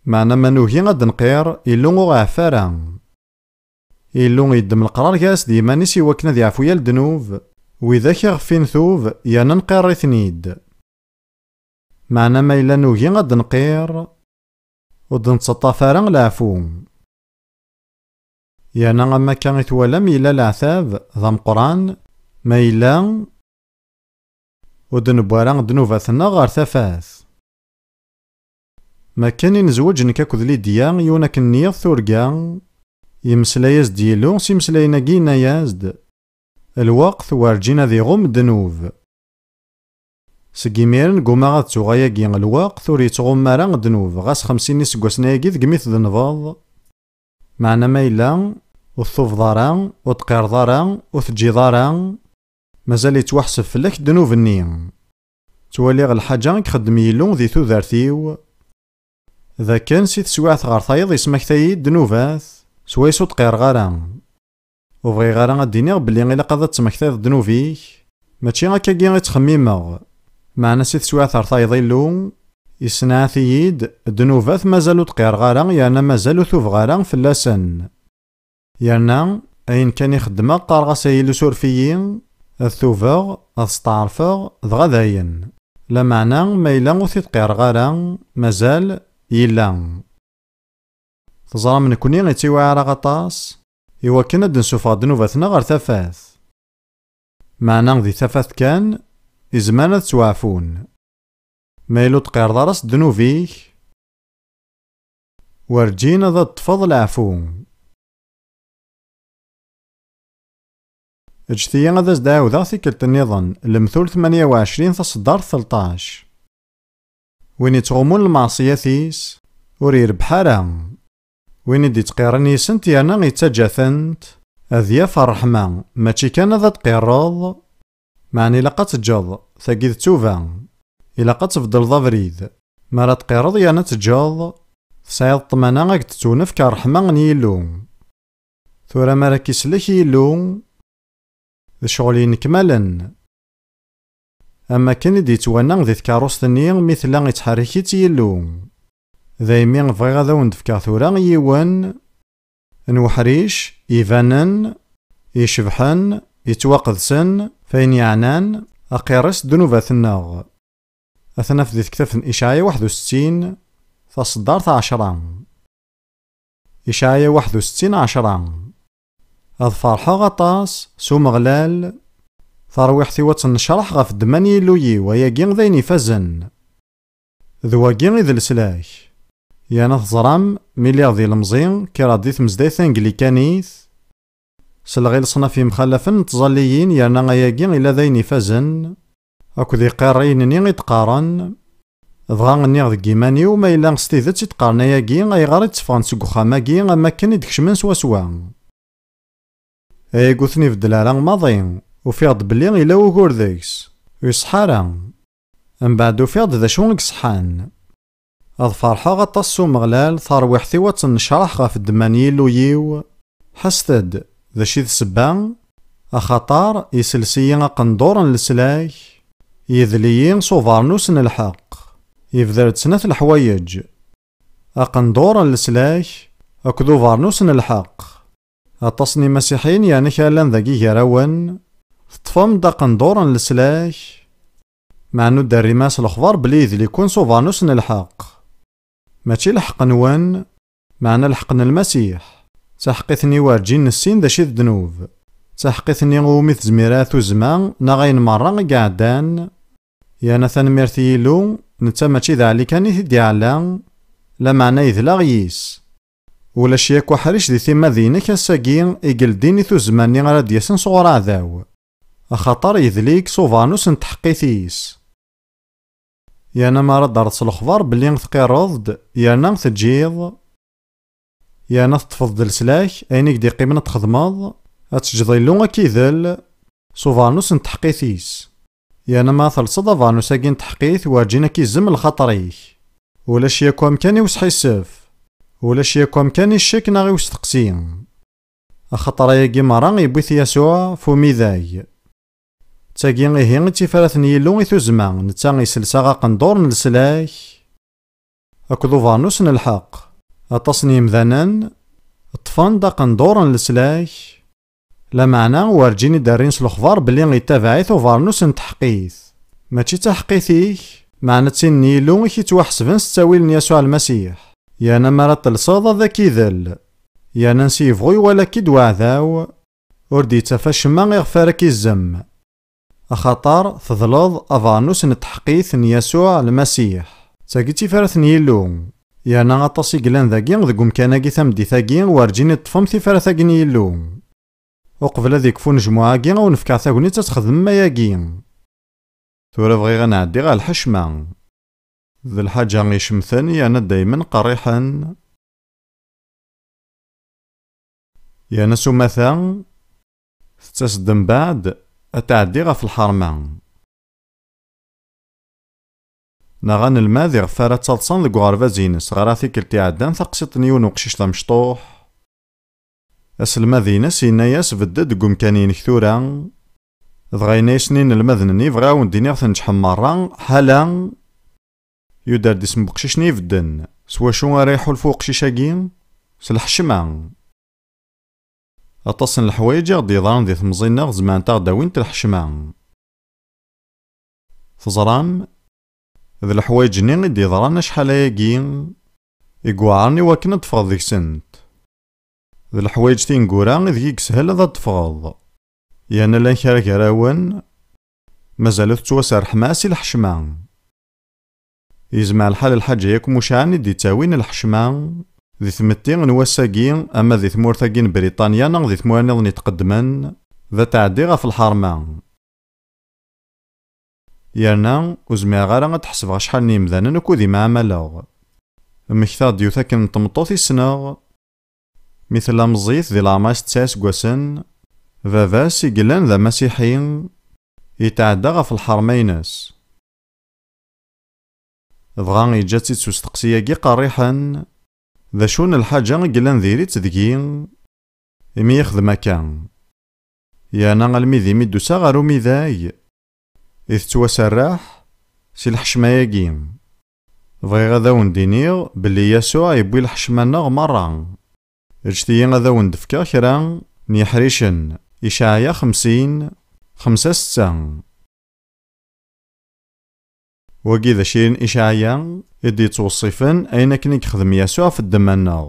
Meɛna ma nugi ad d-nqiṛ, Illu ur ɣ-iɛeffa ara. Illu yeddem leqrar gar-as d yiman-is i wakken ad yeɛfu yal ddnub, widak iɣef i ntub, yerna nqiṛṛ-iten-id. Meɛna ma yella nugi ad d-nqiṛ, ur d-nettaṭṭaf ara leɛfu. Yerna am akka i twalam yella leɛtab d ameqqran, ma yella ur d-newwi ara ddnubat-nneɣ ɣer tafat. Makken i nezweǧ nekk akked Lidya, yiwen akken nniɣ turga, yemmeslay-as-d Yillu s imeslayen-agi, yenna-yas-d, lweqt werǧin ad iɣumm ddnub. Seg imiren ggumaɣ ad ttuɣ ayagi lweqt ur yettɣumm ara ddnub, ɣas xemsin iseggasen ayagi degmi tdenbeḍ. Meɛna ma yella, ur ttubeḍ ara, ur d-tqireḍ ara, ur teǧǧiḍ ara, mazal yettwaḥseb fell-ak ddnub-nni. Ttwaliɣ lḥaǧa i ixeddem Yillu di tudert-iw, d akken si teswiɛt ɣer tayeḍ yesmaktay-iyi-d ddnubat, swayes ur d-qqireɣ ara. Ur bɣiɣ ara ad d-iniɣ belli ilaq ad d-tmektayeḍ ddnub-ik, mačči akkagi i ttxemmimeɣ. Meɛna si teswiɛt ɣer tayeḍ Illu, yessenɛat-iyi-d ddnubat mazal ur d-qqireɣ ara, yerna mazal ur tubeɣ ara fell-asen. Yerna, ayen kan i xeddmeɣ, qqareɣ-as ay Illu suref-iyi, ad tubeɣ, ad steɛṛfeɣ, dɣa dayen. Lameɛna, ma yella ur t-id-qqireɣ ara, mazal yella. Teẓram, nekkni yettwaɛer-aɣ aṭas i wakken ad d-nsufeɣ ddnubat-nneɣ ɣer tafat. Meɛna di tafat kan i zemren ad ttwaɛfun. Ma yella ur d-tqireḍ ara s ddnub-ik, werǧin ad d-teṭṭfeḍ leɛfu. Ǧǧet-iyi ad as-d-ɛawdeɣ tikkelt nniḍen, Lemtul tmanya u ɛecrin taṣeddart tleṭṭac. Win yettɣummun lmeɛṣiyat-is, ur irebbeḥ ara. Win i d-ittqiṛṛin yis-sent yerna yettaǧǧa-tent, ad yaf ṛṛeḥma, mačči kan ad d-tqiṛṛeḍ, meɛna ilaq ad teǧǧeḍ, tagi d ttuba. Ilaq ad tbeddleḍ abrid. Mi ara tqiṛṛeḍ yerna teǧǧeḍ, tesɛiḍ ṭṭmana ad k-d-tettwnefk ṛṛeḥma n Yillu. Tura mi ara k-isellek Yillu, d ccɣel yenekmalen. Am wakken i d-yettwanna di tkeṛṛust-nni mi tella yettḥerrik-itt Yillu. Daymi bɣiɣ ad awen-d-fkeɣ tura yiwen n uḥric ibanen, icebḥen, yettwaqedsen, f ayen yeɛnan aqiṛṛi s ddnubat-nneɣ. Ad t-naf di tektabt n Icɛaya waḥed u settin, taṣeddart ɛecṛa. Icɛaya waḥed u settin ɛecṛa. Ad ferḥeɣ aṭas s Umeɣlal, tarwiḥt-iw ad tennecraḥ ɣef ddemma n Yillu-yiw, ayagi d ayen ifazen. D wagi i d leslak. Yerna teẓram, mi lliɣ d ilemẓi, kkreɣ-d di tmezdayt tanglikanit, selleɣ i leṣnaf yemxalafen n tẓalliyin, yerna ayagi ila d ayen ifazen, akked iqirriyen-nni i d-qqaren, dɣa nniɣ deg yiman-iw, ma yella s tidet i d-qqaren ayagi, ayɣer i d-tteffɣen seg uxxam-agi am wakken i d-kecmen swaswa? Ayagi ur ten-ibeddel ara maḍi, ufiɣ-d belli yella wugur deg-s, ur iṣeḥḥa ara. Mbeɛd ufiɣ-d d acu i iṣeḥḥan. Ad ferḥeɣ aṭas s Umeɣlal, tarwiḥt-iw ad tennecraḥ ɣef ddemma n Yillu-yiw. Ḥesset-d, d acu i d ssebba? Axaṭer isels-iyi aqendur n leslak, yedl-iyi s ubernus n lḥeqq. Yebder-d snat leḥwayeǧ: aqendur n leslak akked ubernus n lḥeqq. Aṭas n imasiḥiyen yerna kra llan dagi gar-awen, teṭṭfem-d aqendur n leslak, meɛna ur d-terrim ara s lexbar belli yedl-iken s ubernus n lḥeqq. Mačči lḥeqq-nwen, meɛna lḥeqq n Lmasiḥ. D taḥeqqit-nni werǧin nessin d acu i d ddnub. D taḥeqqit-nni iwumi tezmir ara tuzzma neɣ ayen merra i iɛeddan. Yerna tanemmirt i Yillu, netta mačči d Ɛli kan i t-id-iɛella, lameɛna yedla yis. Ulac yakk aḥric di timmad-inek ass-agi i yeldin i tuzzma-nni ara d-yasen sɣur aɛdaw, axaṭer yedl-ik s ubernus n tḥeqqit-is. Yerna mi ara d-terreḍ s lexbar belli tqirreḍ-d, yerna teǧǧiḍ, yerna teṭṭfeḍ-d leslak, ayen i k-d-iqqimen ad txedmeḍ, ad teǧǧeḍ Illu ad k-idel s ubernus n tḥeqqit-is. Yerna ma telseḍ abernus-agi n tḥeqqit, werǧin ad k-izzem lxaṭer-ik. Ulac yakk amkan i usḥissef, ulac yakk amkan i ccek neɣ i usteqsi. Axaṭer ayagi merra yewwi-t Yasuɛ f umidag. D tagi ihi i d tifarat n Yillu i tuzzma, netta isels-aɣ aqendur n leslak akked ubernus n lḥeqq. Aṭas n yemdanen ṭṭfen-d aqendur n leslak, lameɛna werǧin i d-rrin s lexbar belli yettabaɛ-it ubernus n tḥeqqit. Mačči d taḥeqqit-ik, meɛna d tin n Yillu i k-ittwaḥesben s ttawil n Yasuɛ Lmasiḥ. Yerna mi ara telseḍ ad ak-idel. Yerna ansi yebɣu iwala-k-id weɛdaw, ur d-yettaf acemma iɣef ara k-izzem. Axaṭer tedleḍ abernus n tḥeqqit n Yasuɛ Lmasiḥ. D tagi d tifarat n Yillu. Yerna aṭas i yellan dagi deg umkan-agi tameddit-agi werǧin i ṭṭfen tifarat-agi n Yillu. Uqbel ad ikfu unejmuɛ-agi, ad wen-fkeɣ tagnit ad txedmem ayagi. Tura bɣiɣ ad nɛeddi ɣer lḥecma. D lḥaǧa icemten yerna daymen qerriḥen. Yerna s umata, tettas-d mbeɛd ad tɛeddi ɣef lḥerma. Neɣ anelmad iɣef ara ttaḍsan deg uɣerbaz-ines, ɣer tikkelt iɛeddan taqsiṭ n yiwen uqcic d amecṭuḥ. Aselmad-ines yenna-yas: "Bedd-d deg umkan-inek tura." Dɣa yenna-yasen i inelmaden-nni: "Bɣiɣ ad wen-d-iniɣ tneǧḥem merra, ḥala." Yuder-d isem n uqcic-nni ibedden. S wacu ara iḥulfu uqcic-agi? S lḥecma. Aṭas n leḥwayeǧ i ɣ-d-yeḍran di temẓi-nneɣ zemrent a ɣ-d-awint lḥecma. Teẓram, d leḥwayeǧ-nni i d-yeḍran acḥal ayagi, i iweɛren i wakken ad d-teffɣeḍ deg-sent. D leḥwayeǧ tineggura ideg i yeshel ad d-teffɣeḍ. Yerna llan kra gar-awen, mazal ur tettwaserḥem ara si lḥecma. Yezmer lḥal lḥaǧa yakk mucaɛen i d-ittawin lḥecma, di tmetti n wass-agi, ama di tmurt-agi n Briṭanya neɣ di tmura nniḍen itqeddmen, d ad tɛeddi ɣef lḥerma. Yerna, ur zmireɣ ara ad ḥesbeɣ acḥal n yemdanen ukud i mɛamaleɣ. Mmektaɣ-d yiwet akken n tmeṭṭut i ssneɣ, mi tella meẓẓiyet di leɛmer-is tesɛa iseggasen, baba-s i yellan d amasiḥi, yetɛedda ɣef lḥerma-ines. Dɣa yeǧǧa-tt-id s usteqsi-agi qerriḥen: "D acu n lḥaǧa i yellan diri-tt deg-i imi yexdem akka?" Yerna almi d imi d-tusa ɣer umidag, i tettwaserreḥ si lḥecma-agi. Bɣiɣ ad awen-d-iniɣ belli Yasuɛ yewwi lḥecma-nneɣ merra. Ǧǧet-iyi ad awen-d-fkeɣ kra n yeḥricen, Icɛaya xemsin, xemsa setta. Wagi d aciren Icɛaya i d-yettweṣṣifen ayen akken i yexdem Yasuɛ ɣef ddemma-nneɣ.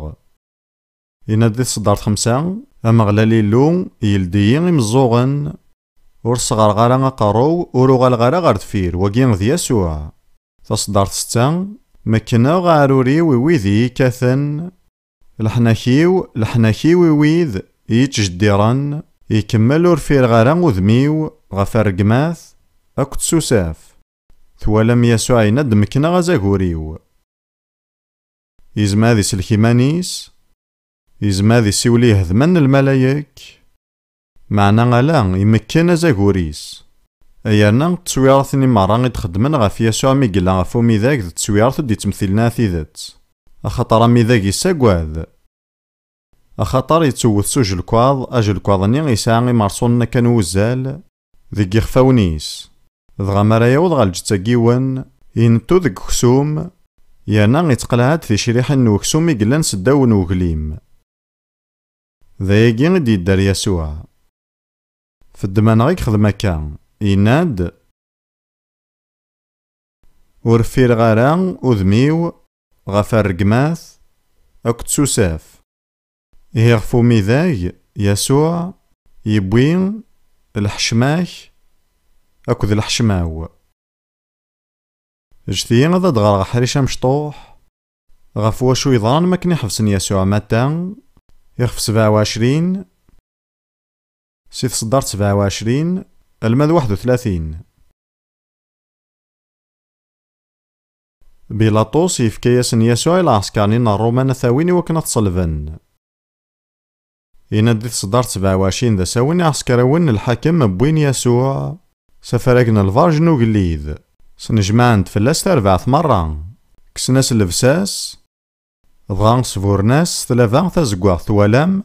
Yenna-d di tseddart xemsa: Ameɣlal Illu yeldi-yi imeẓẓuɣen, ur sɣerɣ ara aqerru-w, ur uɣaleɣ ara ɣer deffir, wagi d Yasuɛ. Taseddart setta: Mekkneɣ aɛrur-iw i wid i yi-kkaten, leḥnak-iw, leḥnak-iw i wid i yi-ttjeddiren, ikemmel ur ffireɣ ara udem-iw ɣef rregmat akked tsusaf. Twalam, Yasuɛ yenna-d: Mekkneɣ azagur-iw. Yezmer ad isellek iman-is, yezmer ad isiwel i yehedman n lmalayek, meɛna ala, imekken azagur-is. Yerna tteswiṛat-nni merra i d-xeddmen ɣef Yasuɛ mi yella ɣef umidag d tteswiṛat ur d-yettmettilen ara tidet, axaṭer amidag yessagad. Axaṭer yettewwet s ujelkaḍ, ajelkaḍ-nni yesɛa imerṣunen akka n wuzzal deg yixfawen-is. Dɣa mi ara yaweḍ ɣer lǧetta n yiwen, inettu deg uksum, yerna yettqelleɛ-d ticriḥin n uksum i yellan seddaw n uglim. D ayagi i d-yedder Yasuɛ. Feddmeɣ i yexdem akka, yenna-d: Ur ffireɣ ara udem-iw ɣef rregmat akked tsusaf. Ihi ɣef umidag, Yasuɛ yewwi lḥecma-k akked lḥecma-w. Ǧǧet-iyi ad d-ɣreɣ aḥric amecṭuḥ ɣef wacu yeḍran mi akken iḥebsen Yasuɛ Mata, ixef sebɛa u ɛecrin, si tseddart sebɛa u ɛecrin alma d waḥed u tlatin. Bilaṭus yefka-yasen Yasuɛ i lɛesker-nni n Ṛṛuman ad t-awin i wakken ad t-ṣelben. Yenna-d di tseddart sebɛa u ɛecrin d asawen iɛeskriwen n lḥakem wwin Yasuɛ s afarag n lberǧ n ugellid, snejmaɛen-d fell-as tarbaɛt merra, kksen-as llebsa-s, dɣa sburren-as s tlaba tazeggaɣt, twalam,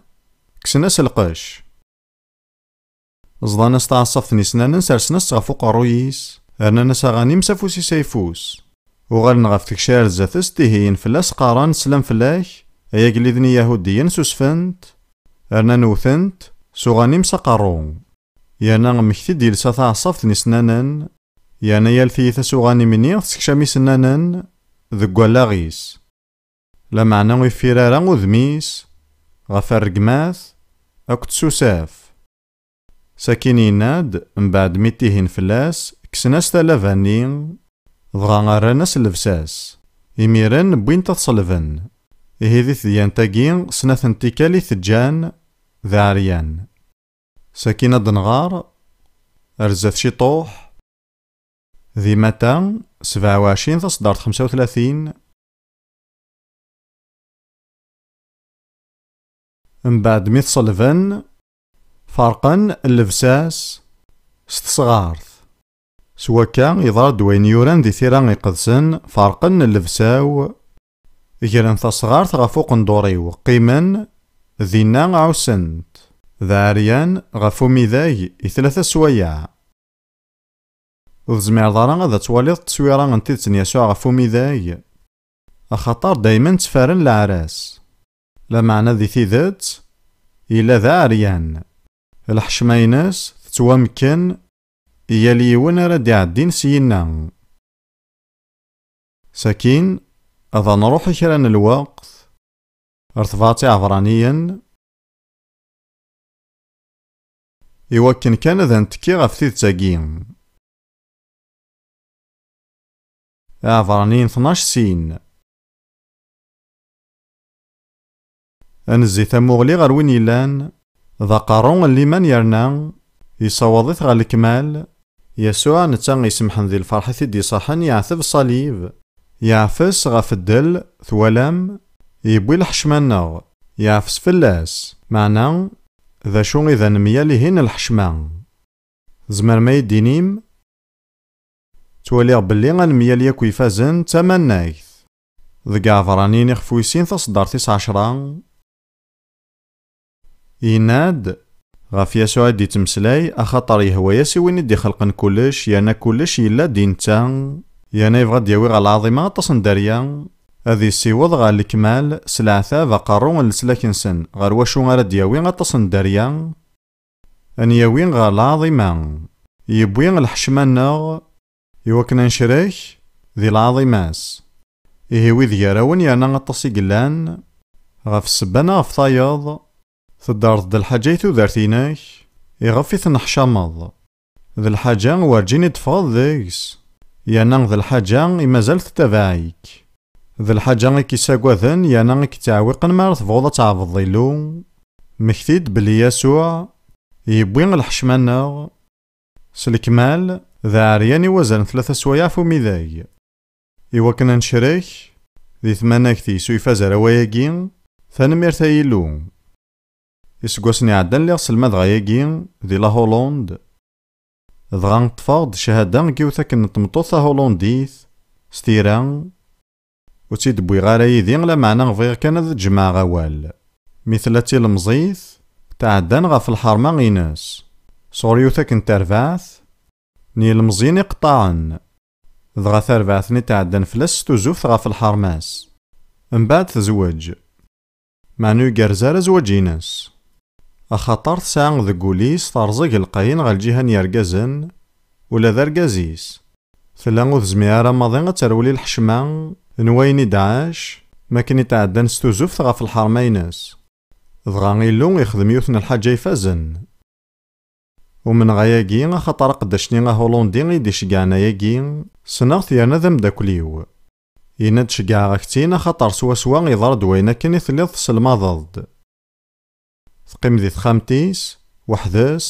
kksen-as lqecc. Ẓḍan-as taɛeṣṣabt n isennanen, sersen-as-tt ɣef uqerruy-is, rnan-as aɣanim s afus-is ayeffus. Uɣalen ɣef tgecrar zdat-s, ttihiyen fell-as, qqaren: Slan fell-ak, ay agellid n Iyahudiyen, susfent, rnan wten-t s uɣanim s aqerru. Yerna mmekti-d yelsa taɛeṣṣabt n isennanen, yerna yal tiyita s uɣanim-nni tessekcam isennanen deg wallaɣ-is. Lameɛna ur yeffir ara udem-is ɣef rregmat akked tsusaf. Sakin yenna-d, mbeɛd mi ttihin fell-as, kksen-as talaba-nni, dɣa rran-as llebsa-s. Imiren wwin-t ad t-ṣelben. Ihi di tedyant-agi, snat n tikkal i t-ǧǧan d aɛeryan. Sakin ad nɣer, ar zdat ciṭuḥ, di Mata sebɛa u ɛecrin taṣeddart xemsa u tlatin. Mbeɛd mi t-ṣelben, ferqen llebsa-s s tesɣart. S wakka, iḍra-d wayen yuran di Tira Iqedsen: Ferqen llebsa-w, gren tasɣart ɣef uqendur-iw, qqimen dinna ɛussen-t. D aɛeryan ɣef umidag i tlata sswayeɛ. Ur tezmireḍ ara ad twaliḍ tteswira n tidet n Yasuɛ ɣef umidag, axaṭer daymen ttfaren leɛra-s. Lameɛna di tidet, yella d aɛeryan. Lḥecma-ines tettwamekken i yal yiwen ara d-iɛeddin syinna. Sakin, ad nruḥ i kra n lweqt ar tebɛat Iɛebṛaniyen, iwakken kan ad ntekki ɣef tidet-agi. Iɛebṛaniyen tnac sin. Ad nezzi tamuɣli ɣer win yellan d aqerru n liman, yerna yessawaḍ-it ɣer lekmal. Yasuɛ, netta isemḥen di lferḥ i t-id-iṣaḥen, yeɛteb ṣṣalib, yeɛfes ɣef ddel, twalam, yewwi lḥecma-nneɣ, yeɛfes fell-as. Meɛna, d acu i d anemyal ihi n lḥecma? Tzemrem ad yi-d-tinim? Ttwaliɣ belli anemyal yakk ifazen d tamannagt. Deg Iɛebṛaniyen ixef wis sin taṣeddart tis ɛecṛa, yenna-d, ɣef Yasuɛ i d-ittmeslay, axaṭer yehwa-yas i win i d-ixelqen kullec, yerna kullec yella-d i netta, yerna yebɣa ad d-yawi ɣer lɛaḍima aṭas n dderya, ad yessiweḍ ɣer lekmal s leɛtab aqerru n leslak-nsen, ɣer wacu ara d-yawi aṭas n dderya, ad n-yawi ɣer lɛaḍima, yewwi lḥecma-nneɣ, iwakken ad necrek di lɛaḍima-s. Ihi wid gar-awen yerna aṭas i yellan, ɣef ssebba neɣ ɣef tayeḍ, teddreḍ-d lḥaǧa i tudert-inek, iɣef i tenneḥcameḍ. D lḥaǧa werǧin i d-teffɣeḍ deg-s, yerna d lḥaǧa i mazal tettabaɛ-ik. D lḥaǧa i k-issagaden yerna i k-ittɛewwiqen mi ara tebɣuḍ ad tɛebdeḍ Illu. Mmekti-d belli Yasuɛ yewwi lḥecma-nneɣ s lekmal, d aɛeryan i wazal n tlata swayeɛ ɣef umidag. Iwakken ad necrek di tmanagt-is u ifaz ar awal-agi, tanemmirt ay Illu. Iseggasen iɛeddan lliɣ selmadeɣ ayagi di la Hollande. Dɣa ṭṭfeɣ-d cchada n yiwet akken n tmeṭṭut tahulundit s tira, ur tt-id-wwiɣ ara yid-i, lameɛna bɣiɣ kan ad d-jemɛeɣ awal. Mi tella d tilemẓit, tɛeddan ɣef lḥerma-ines, sɣur yiwet akken n terbaɛt n yilmeẓyen iqeṭṭaɛen, dɣa tarbaɛt-nni tɛeddan fell-as s tuzuft ɣef lḥerma-s. Mbeɛd tezweǧ. Meɛna ur igerrez ara zzwaǧ-ines, axaṭer tesɛa deg wul-is terẓeg lqayen ɣer lǧiha n yergazen, ula d argaz-is. Tella ur tezmir ara maḍi ad terwel i lḥecma n wayen i d-tɛac, mi akken i tɛeddan s tuzuft ɣef lḥerma-ines. Dɣa Illu ixdem yiwet n lḥaǧa ifazen. Umneɣ ayagi, axaṭer aqeddac-nni ahulandi i d-iceggɛen ayagi, ssneɣ-t yerna d ameddakel-iw. Yenna-d: "Ceggɛeɣ-ak-tt-in, axaṭer swaswa iḍra-d wayen akken i telliḍ tesselmadeḍ-d." Teqqim di texxamt-is, weḥd-s,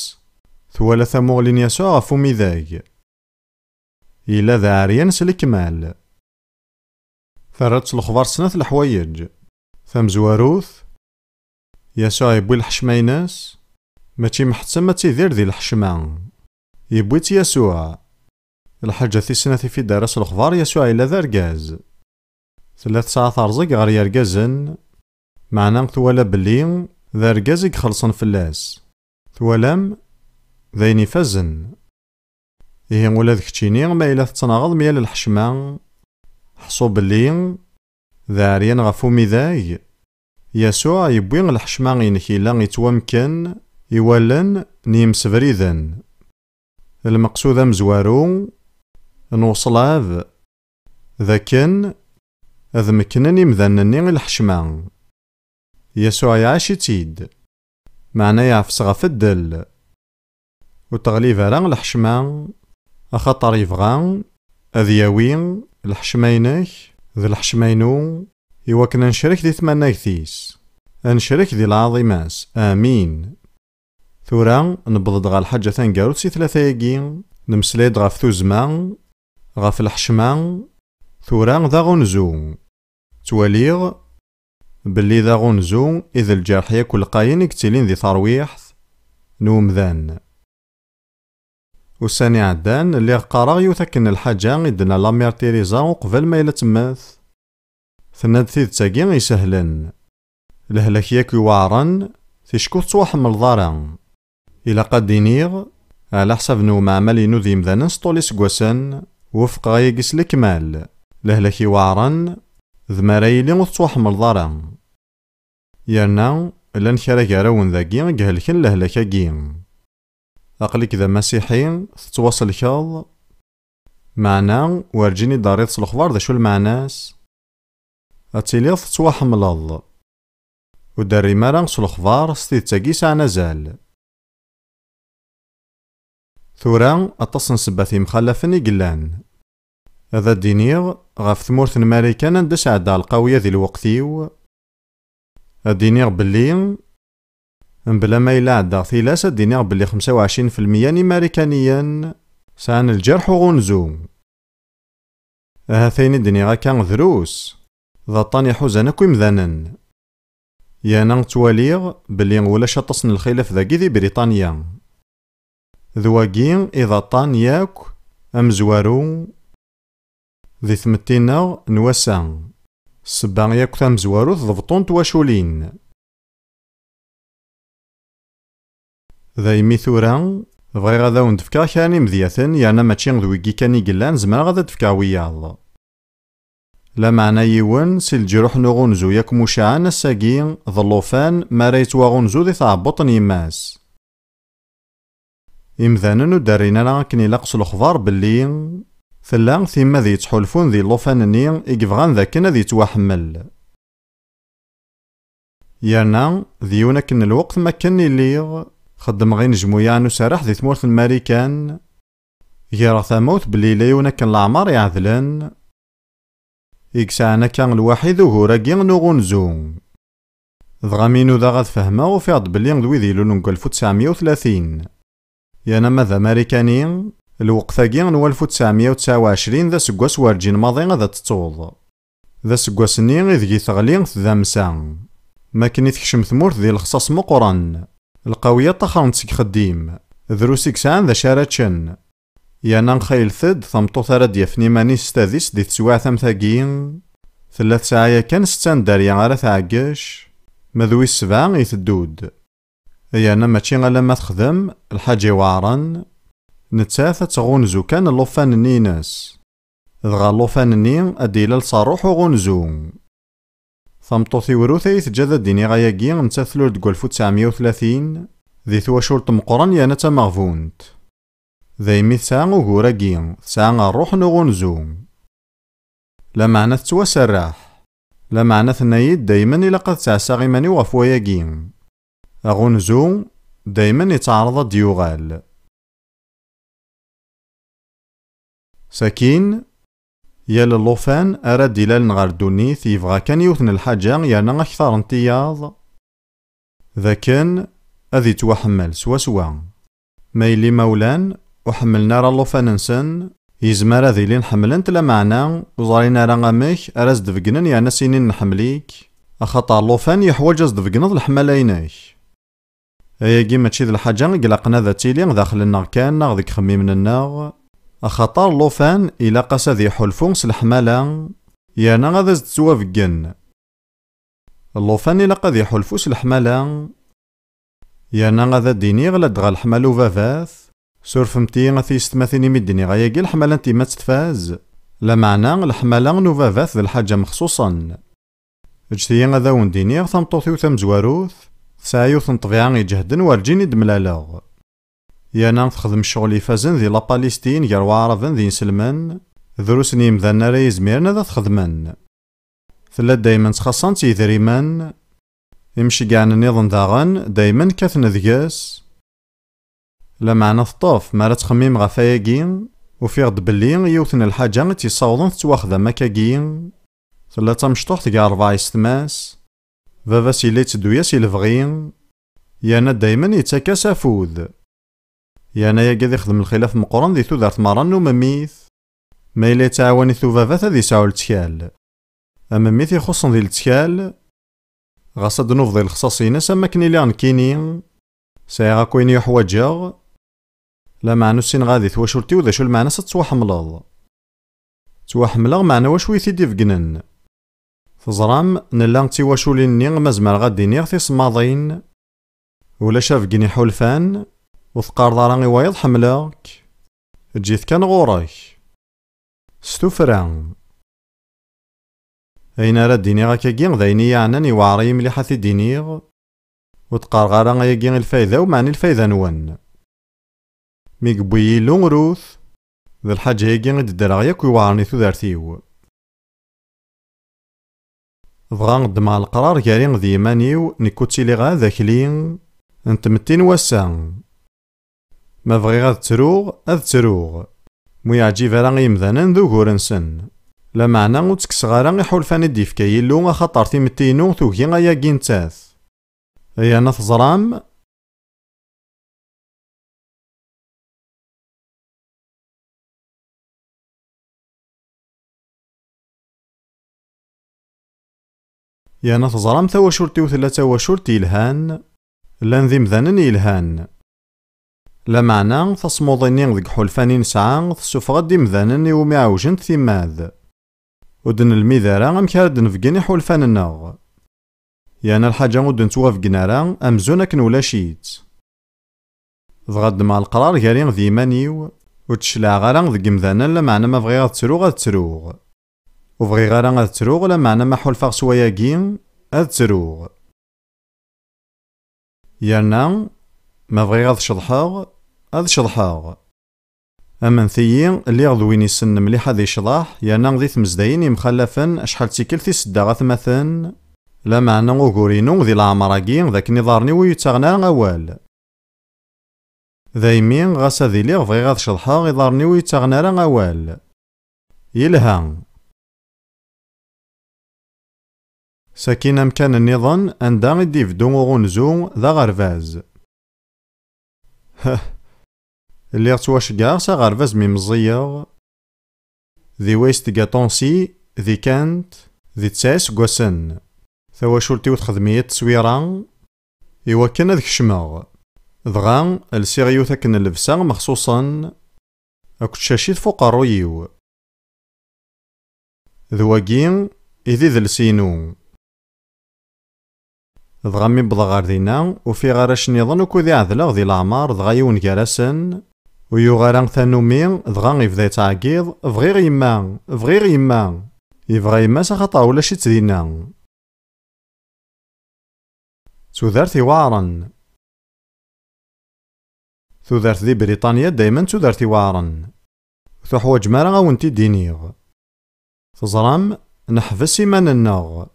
twala tamuɣli n Yasuɛ ɣef umidag. Yella d aɛeryan s lekmal. Terra-tt lexbar snat leḥwayeǧ. Tamezwarut, Yasuɛ yewwi lḥecma-ines, mačči meḥttem ad tidir di lḥecma. Yewwi-tt Yasuɛ. Lḥaǧa tis snat i f-id-terra s lexbar, Yasuɛ yella d argaz. Tella tesɛa terẓeg ɣer yergazen, meɛna twala belli d argaz i ixellṣen fell-as. Twalam? D ayen ifazen. Ihi ula d keččini, ma yella tettnaɣeḍ myal lḥecma, ḥṣu belli d aɛeryan ɣef umidag. Yasuɛ yewwi lḥecma-inek yella yettwamken i wallen n yimsebriden. Lmeqsud amezwaru n uṣlab d akken ad meknen imdanen-nni i lḥecma. Yasuɛ iɛac-itt-id, meɛna yeɛfes ɣef ddel. Ur teɣlib ara lḥecma, axaṭer yebɣa ad yawi lḥecma-inek d lḥecma-inu, iwakken ad necrek di tmanagt-is, ad necrek di lɛaḍima-s. Amin. Tura, newweḍ-d ɣer lḥaǧa taneggarut si tlata-agi, nemmeslay-d ɣef tuzzma, ɣef lḥecma, tura d aɣunzu. Ttwaliɣ belli d aɣunzu i d lǧerḥ yakk lqayen i yettilin di terwiḥt n umdan. Ussan iɛeddan, lliɣ qqareɣ yiwet akken n lḥaǧa i d-tenna la Mère Teresa uqbel ma yella temmet. Tenna-d tidet-agi isehlen. Lehlak yakk iweɛren, ticki ur tettwaḥemmleḍ ara. Ilaq ad d-iniɣ, ɛla ḥsab n umeɛmal-inu d yimdanen s ṭṭul iseggasen, wufqeɣ ayagi s lekmal. Lehlak iweɛren, d mi ara yili ur tettwaḥemmleḍ ara. Yerna, llan kra gar-awen dagi i ihelken lehlak-agi. Aql-ik d amasiḥi, tettwaselkeḍ, meɛna werǧin i d-terriḍ s lexbar d acu lmeɛna-s. Ad tiliḍ tettwaḥemmleḍ. Ur d-terrim ara s lexbar s tidet-agi yesɛan azal. Tura, aṭas n ssebbat yemxalafen i yellan. Ad d-iniɣ, ɣef tmurt n Marikan anda sɛeddaɣ lqawya di lweqt-iw, ad d-iniɣ belli, mebla ma yella ɛeddaɣ tilas, ad d-iniɣ belli xemsa u ɛecrin fi lmeyya n Imarikaniyen sɛan lǧerḥ uɣunzu. Ahat ayen i d-nniɣ akka drus, d aṭṭan iḥuzan akk imdanen. Yerna ttwaliɣ belli ulac aṭas n lxilaf dagi di Briṭanya. D wagi i d aṭṭan yakk amezwaru di tmetti-nneɣ n wass-a. Ssebba yakk tamezwarut d beṭṭu n twaculin. Daymi tura, bɣiɣ ad awen-d-fkeɣ kra n imedyaten, yerna mačči d wigi kan i yellan, zemreɣ ad d-fkeɣ wiyaḍ. Lameɛna yiwen si leǧruḥ n uɣunzu yakk mucaɛen ass-agi d llufan mi ara yettwaɣunzu di tɛebbuṭ n yemma-s. Imdanen ur d-rrin ara akken ilaq s lexbar belli tella timmad yettḥulfun di llufan-nni i yebɣan d akken ad yettwaḥemmel. Yerna d yiwen akken n lweqt mi akken i lliɣ xeddmeɣ inejmuyaɛ n userreḥ di tmurt n Marikan, greɣ tamawt belli yella yiwen akken leɛmer iɛedlen i yesɛan akka lwaḥid ugur-agi n uɣunzu. Dɣa mi nudaɣ ad fehmeɣ, ufiɣ-d belli d wid ilulun deg alef u tesɛemya u tlatin. Yerna ma d Amarikani, lweqt-agi n walef u tesɛemya u tesɛa u ɛecrin d aseggas werǧin maḍi ad t-tettuḍ. D aseggas-nni ideg i teɣli tdamsa. Mi akken i tekcem tmurt di lexṣaṣ meqqren, lqawiya ṭṭaxren-tt seg xeddim, drus i yesɛan d acu ara ččen. Yerna xaylent-d tameṭṭut ara d-yafen iman-is s tadist di teswiɛt am tagi, tella tesɛa yakan setta n dderya ara tɛeggec, ma d wis sebɛa iteddu-d. Yerna mačči alamma texdem lḥaǧa iweɛren, nettat ad tɣunzu kan llufan-nni-ines. Dɣa llufan-nni ad d-ilal s ṛṛuḥ uɣunzu. Tameṭṭut-iw Rut ay teǧǧa ad d-iniɣ ayagi, nettat tlul deg walef u tesɛemya u tlatin, di twacult meqqren yerna d tameɣbunt. Daymi tesɛa ugur-agi, tesɛa ṛṛuḥ n uɣunzu. Lameɛna tettwaserreḥ. Lameɛna tenna-yi-d daymen ilaq ad ttɛassaɣ iman-iw ɣef wayagi. Aɣunzu, daymen ittɛaraḍ ad d-yuɣal. Sakin, yal llufan ara d-ilalen ɣer ddunit yebɣa kan yiwet n lḥaǧa yerna akteṛ n tiyaḍ, d akken ad ittwaḥemmel swaswa. Ma yella imawlan ur ḥemmlen ara llufan-nsen, yezmer ad ilin ḥemmlen-t, lameɛna ur ẓrin ara amek ara s-d-beggnen yerna s-inin nḥemmel-ik, axaṭer llufan yeḥwaǧ ad s-d-tbeggneḍ leḥmala-inek. Ayagi mačči d lḥaǧa i ilaqen ad tili daxel-nneɣ kan neɣ deg ixemmimen-nneɣ, axaṭer llufan ilaq-as ad iḥulfu s leḥmala, yerna ad as-d-ttwabeggen. Llufan ilaq ad iḥulfu s leḥmala, yerna ad d-iniɣ ladɣa leḥmala ubabat, surfemt-iyi a tiyessetmatin imi d-nniɣ ayagi leḥmala n tyemmat tfaz, lameɛna leḥmala n ubabat d lḥaǧa mexṣuṣen. Ǧǧet-iyi ad awen-d-iniɣ tameṭṭut-iw tamezwarut, tesɛa yiwet n ṭṭbiɛa iǧehden werǧin i d-mlaleɣ. Yerna texdem ccɣel ifazen di la Palestine gar waɛraben d yinselmen, drus n yimdanen ara yezmiren ad t-xedmen. Tella daymen ttxaṣṣan-tt yidrimen, imceggɛen nniḍen daɣen daymen kkaten deg-s. Lameɛna teṭṭef, mi ara ttxemmimeɣ ɣef ayagi, ufiɣ-d belli yiwet n lḥaǧa i tt-yessawḍen tettwaxdam akkagi. Tella d tamecṭuḥt gar rebɛa yessetma-s, baba-s yella yetteddu-yas i lebɣi, yerna daymen yettak-as afud. Yerna ayagi ad ixdem lxilaf meqqren di tudert merra n umemmit, ma yella yettɛawan-it ubabat ad yesɛu lettkal. Amemmit ixuṣṣen di lettkal, ɣas ad d-nufeḍ i lexṣaṣ-ines am wakken iliɣ nekkini, sɛiɣ akk ayen i uḥwaǧeɣ, lameɛna ur ssineɣ ara di twacult-iw d acu lmeɛna-s ad tettwaḥemmleḍ. Ttwaḥemmleɣ, meɛna wacu i t-id-ibeggnen? Teẓram, nella d tiwaculin-nni ma zemreɣ ad d-iniɣ tisemmaḍin. Ulac abeggen iḥulfan, ur teqqareḍ ara i wayeḍ ḥemmleɣ-k. Eǧǧ-it kan ɣur-k. S tuffra. Ayen ara d-iniɣ akkagi d ayen i yi-yeɛnan, iweɛṛ-iyi mliḥ ad t-id-iniɣ. Ur d-qqareɣ ara ayagi i lfayda-w, meɛna i lfayda-nwen. Mi yewwi Yillu Rut, d lḥaǧa-agi i d-ddreɣ yakk iweɛṛen i tudert-iw. Dɣa ddmeɣ leqrar gar-i d yiman-iw, nekk ur ttiliɣ ara d akli n tmetti n wass-a. Ma bɣiɣ ad ttruɣ, ad ttruɣ. Mu yeɛǧib ara i yimdanen d ugur-nsen. Lameɛna ur ttekkseɣ ara iḥulfan i d-yefka Yillu, axaṭer timetti-inu tugi ayagi nettat. Yerna teẓram, yerna teẓram tawacult-iw tella d tawacult yelhan, llan d imdanen yelhan. Lameɛna, tasmuḍi-nni deg iḥulfan i nesɛa, tessufeɣ-d imdanen iwumi ɛewjent timmad. Ur d-nelmid ara amek ara d-nbeggen iḥulfan-nneɣ. Yerna lḥaǧa ur d-nettwabeggen ara, amzun akken ulac-itt. Dɣa ddmeɣ leqrar gar-i d yiman-iw, ur ttcelɛeɣ ara deg yimdanen, lameɛna ma bɣiɣ ad ttruɣ, ad ttruɣ. Ur bɣiɣ ara ad ttruɣ, lameɛna ma ḥulfaɣ s wayagi, ad ttruɣ. Yerna, ma bɣiɣ ad ceḍḥeɣ, ad ceḍḥeɣ. Amnet-iyi, lliɣ d win issnen mliḥ ad icḍeḥ, yerna di tmezdayin yemxalafen acḥal d tikkelt i seddaɣ atmaten, Lameɛna ugur-inu di leɛmer-agi d akken iḍarren-iw ur yi-ttaɣen ara awal. Daymi, ɣas ad iliɣ bɣiɣ ad ceḍḥeɣ, iḍarren-iw ur yi-ttaɣen ara awal. Yelha. Sakin amkan nniḍen anda i d-ibeddu uɣunzu d aɣerbaz. Heh, lliɣ ttwaceggeɛeɣ s aɣerbaz mi meẓẓiyeɣ. Di wayes tga Tonsi, di Kent, di tesɛa iseggasen. Tawacult-iw texdem-iyi tteswira iwakken ad kecmeɣ. Dɣa lsiɣ yiwet akken llebsa mexṣuṣen akked tcacit f uqerruy-iw. D wagi i d idles-inu. Dɣa mi wwḍeɣ ɣer dinna, ufiɣ arrac nniḍen ukud i ɛedleɣ di leɛmer, dɣa yiwen gar-asen ur yuɣ ara tanumi, dɣa ibda yettɛeggiḍ: "Bɣiɣ yemma! Bɣiɣ yemma!" Yebɣa yemma-s axaṭer ulac-itt dinna. Tudert iweɛren. Tudert di Briṭanya daymen d tudert iweɛren. Ur tuḥwaǧem ara ad wen-t-id-iniɣ. Teẓram, neḥbes iman-nneɣ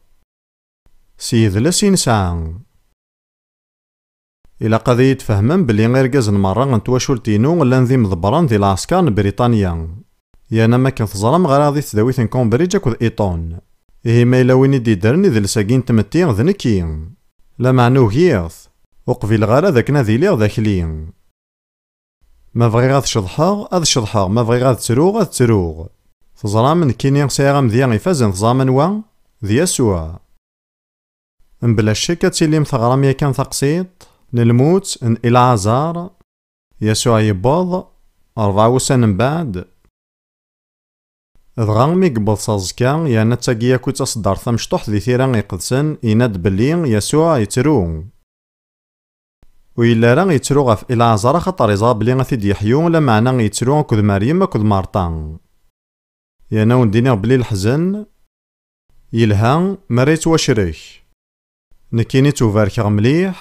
s yidles i nesɛa. Ilaq ad iyi-d-tfehmem belli irgazen merra n twacult-inu llan d imḍebbren di lɛesker n Briṭanya. Yerna, am akken teẓram, ɣriɣ di tesdawit n Cambridge akked Eton. Ihi ma yella win i d-yeddren idles-agi n tmetti, d nekki. Lameɛna ugiɣ-t. Ur qbileɣ ara d akken ad iliɣ d akli. Ma bɣiɣ ad ceḍḥeɣ, ad ceḍḥeɣ, ma bɣiɣ ad ttruɣ, ad ttruɣ. Teẓram, nekkini sɛiɣ amedya ifazen, teẓram anwa? D Yasuɛ. Mebla ccek ad tilim teɣram yakan taqsiṭ n lmut n Ilɛazar. Yasuɛ yewweḍ, rebɛa wussan mbeɛd. Dɣa mi yewweḍ s aẓekka, yerna d tagi akk i d taṣeddart tamecṭuḥt di Tira Iqedsen, yenna-d belli Yasuɛ yettru. Ur yelli ara yettru ɣef Ilɛazar axaṭer yeẓra belli ad t-id-yeḥyu, lameɛna yettru akked Meryem akked Marṭa. Yerna ad wen-d-iniɣ belli leḥzen yelha mi ara yettwacrek. Nekkini ttubarkeɣ mliḥ.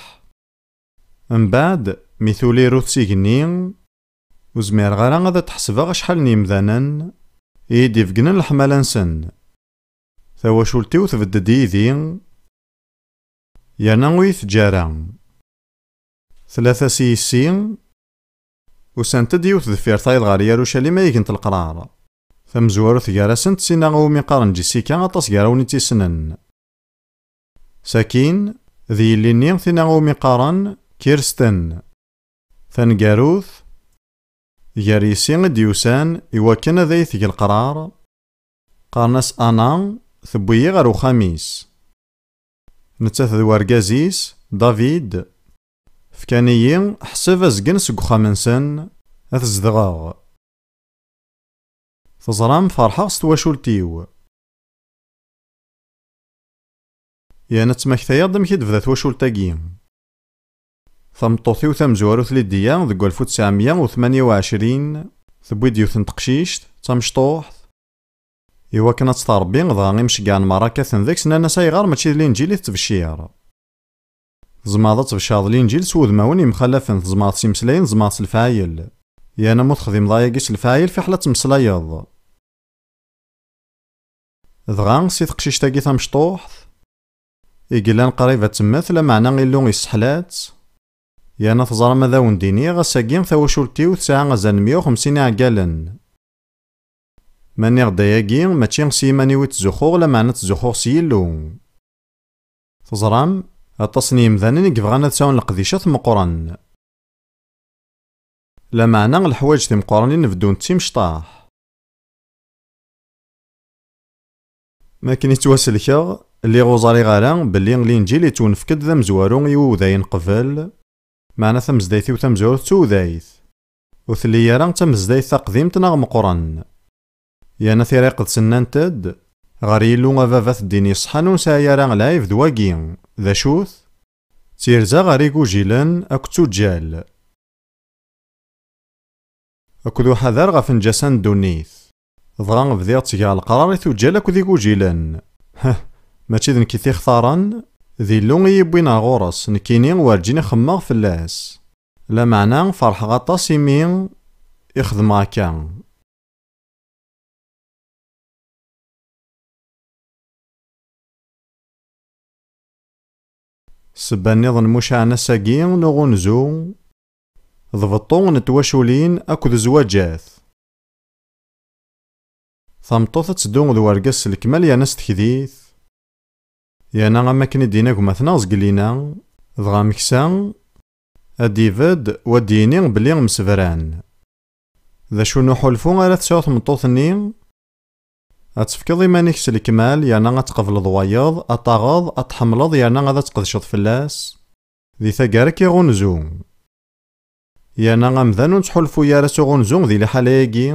Mbeɛd, mi tuli Rut s igenni, ur zmireɣ ara ad d-ḥesbeɣ acḥal n yemdanen i yi-d-ibegnen leḥmala-nsen. Tawacult-iw tbedd-d yid-i, yerna ur yi-teǧǧi ara. Tlata s yessi, usant-d yiwet deffir tayeḍ ɣer Yarucalim ay gent leqrar. Tamezwarut gar-asent d tinna umi qqaren Jessica, aṭas gar-awen i tt-issnen. Sakin, d yelli-nni tinna umi qqaren Kirsten. Taneggarut, gar yessi i d-yusan i wakken ad ay-teg leqrar, qqaren-as Anna, tewwi-yi ɣer uxxam-is. Nettat d wergaz-is, David, fkan-iyi ḥseb azgen seg uxxam-nsen ad t-zedɣeɣ. Teẓram, ferḥeɣ s twacult-iw. Yerna ttmaktayeɣ-d amek i d-tebda twacult-agi. Tameṭṭut-iw tamezwarut Lidya deg walef u tesɛemya u tmanya u ɛecrin, tewwi-d yiwet n teqcict, d tamecṭuḥt, i wakken ad tt-tṛebbi, dɣa imceggɛen merra kkaten deg-s, nnan-as: "Ayɣer mačči d Linǧil i tettbecciṛ? Tzemreḍ ad tbecceṛeḍ Linǧil s wudmawen yemxalafen, tzemreḍ s imeslayen, tzemreḍ s lefɛayel. Yerna ma ur texdimeḍ ayagi s lefɛayel, fiḥel ad temmeslayeḍ." Dɣa, si teqcict-agi tamecṭuḥt, i yellan qrib ad temmet, lameɛna Illu isseḥla-tt, yerna teẓram ad awen-d-iniɣ, ass-agi tawacult-iw tesɛa azal n meyya u xemsin iɛeggalen. Ma nniɣ-d ayagi, mačči s yiman-iw i ttzuxxuɣ, lameɛna ttzuxxuɣ s Yillu. Teẓram, aṭas n yemdanen i yebɣan ad sɛun leqdicat meqqren. Lameɛna leḥwayeǧ timeqqranin beddunt d timecṭaḥ. Mi akken i ttwaselkeɣ, lliɣ ur ẓriɣ ara belli Linǧil yettwenfek-d d amezwaru i udayen qbel, meɛna tamezdayt-iw tamezwarut d tudayt. Ur telli ara d tamezdayt taqdimt neɣ meqqren. Yerna Tira Iqedsen nnant-d: "Ɣer Yillu a baba, ad t-ddin yeṣḥan, ur nesɛi ara lɛib d wagi." D acu-t? D tirza ɣer igujilen akked tuǧǧal, akked uḥader ɣef nnǧasa n ddunit. Dɣa bdiɣ ttgeɣ leqrar i tuǧǧal akked igujilen. Heh, mačči d nekk i t-ixtaren, d Illu i yi-wwin ɣer ɣur-s, nekkini werǧin i xemmeɣ fell-as. Lameɛna ferḥeɣ aṭas imi i xedmeɣ akka. Ssebba nniḍen mucaɛen ass-agi n uɣunzu, d beṭṭu n twaculin akked zzwaǧat. Tameṭṭut ad teddu d wergaz s lekmal yerna s tekdit, yerna am wakken i d-yenna gma-tneɣ Zgelina, dɣa ameksa, ad d-ibedd u ad d-yini belli msebran. D acu n uḥulfu ara tesɛu tmeṭṭut-nni? Ad tefkeḍ iman-ik s lekmal, yerna ad tqebleḍ wayeḍ, ad taɣeḍ, ad tḥemmleḍ, yerna ad tqedceḍ fell-as di taggara n uɣunzu. Yerna amdan ur nettḥulfu ara s uɣunzu di liḥala-agi,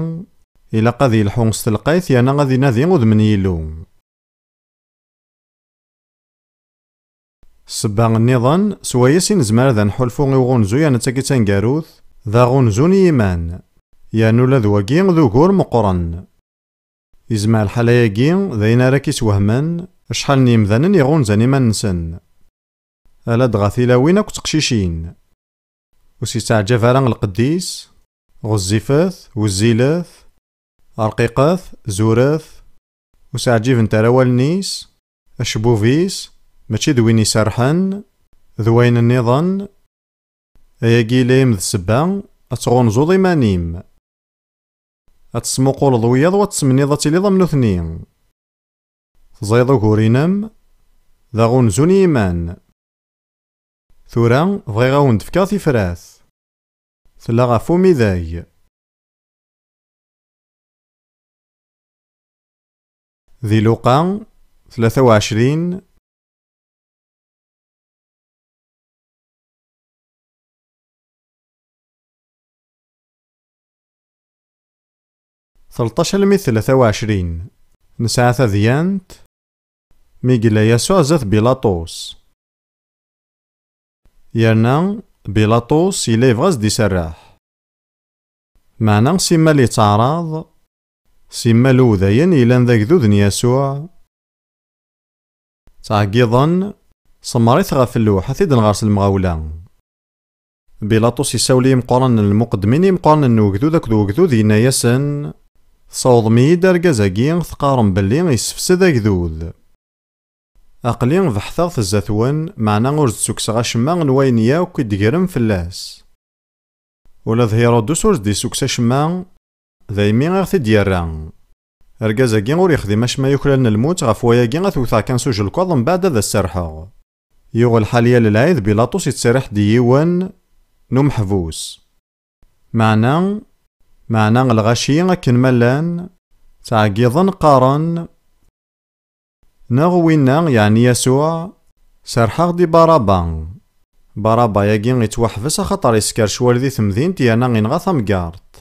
ilaq ad yelḥu s telqayt, yerna ad inadi udem n Yillu. Ssebba nniḍen, swayes i nezmer ad nḥulfu i uɣunzu yerna d tagi d taneggarut, d aɣunzu n yiman. Yerna ula d wagi d ugur meqqren. Yezmer lḥal ayagi d ayen ara k-iswehmen acḥal n yemdanen iɣunzan iman-nsen. Ala-d ɣer tilawin akked teqcicin. Ur s-yettaɛǧab ara lqedd-is, ɣezzifet, wezzilet, rqiqet, zuret, ur s-ɛǧibent ara wallen-is, acebbub-is, mačči d win iserḥen, d wayen nniḍen. Ayagi yella-yam d ssebba ad tɣunzuḍ iman-im. Ad tesmuquleḍ wiyaḍ u ad tesmenniḍ ad tiliḍ am nutni. Teẓriḍ ugur-inem d aɣunzu n yiman. Tura bɣiɣ a wen-d-fkeɣ tifrat. Tella ɣef umidag. Di Luqa tlata u ɛecrin, tleṭṭac almi d tlata u ɛecrin, nesɛa tadyant mi yella Yasuɛ zdat Bilaṭus. Yerna Bilaṭus yella yebɣa ad s-d-iserreḥ. Meɛna simmal yettɛaraḍ, simmal udayen yellan d agdud n Yasuɛ, ttɛeggiḍen, semmeṛ-it ɣef lluḥ, ad t-id-nɣer s lemɣawla. Bilaṭus yessawel i yimeqqranen n lmuqeddmin, imeqqranen n ugdud akked ugdud, yenna-yasen: "Tessawḍem-iyi-d argaz-agi, teqqarem belli yessefsed agdud. Aql-i beḥteɣ-t zdat-wen, meɛna ur d-ssukkseɣ acemma n wayen yakk i d-tegrem fell-as. Ula d Hirudus ur s-d-issukkes acemma, daymi i ɣ-t-id-yerra. Argaz-agi ur yexdim acemma yuklalen lmut, ɣef wayagi ad t-wteɣ kan s ujelkuḍ, mbeɛd ad as-serḥeɣ." Yuɣ lḥal yal lɛid Bilaṭus yettseriḥ-d yiwen n umeḥbus. Meɛna, meɛna lɣaci akken ma llan, ttɛeggiḍen qqaren: "Neɣ winna, yeɛni Yasuɛ, serḥeɣ-d i Baraba." Baraba-yagi yettwaḥbes axaṭer yesker ccwal di temdint yerna yenɣa tamgerṭ.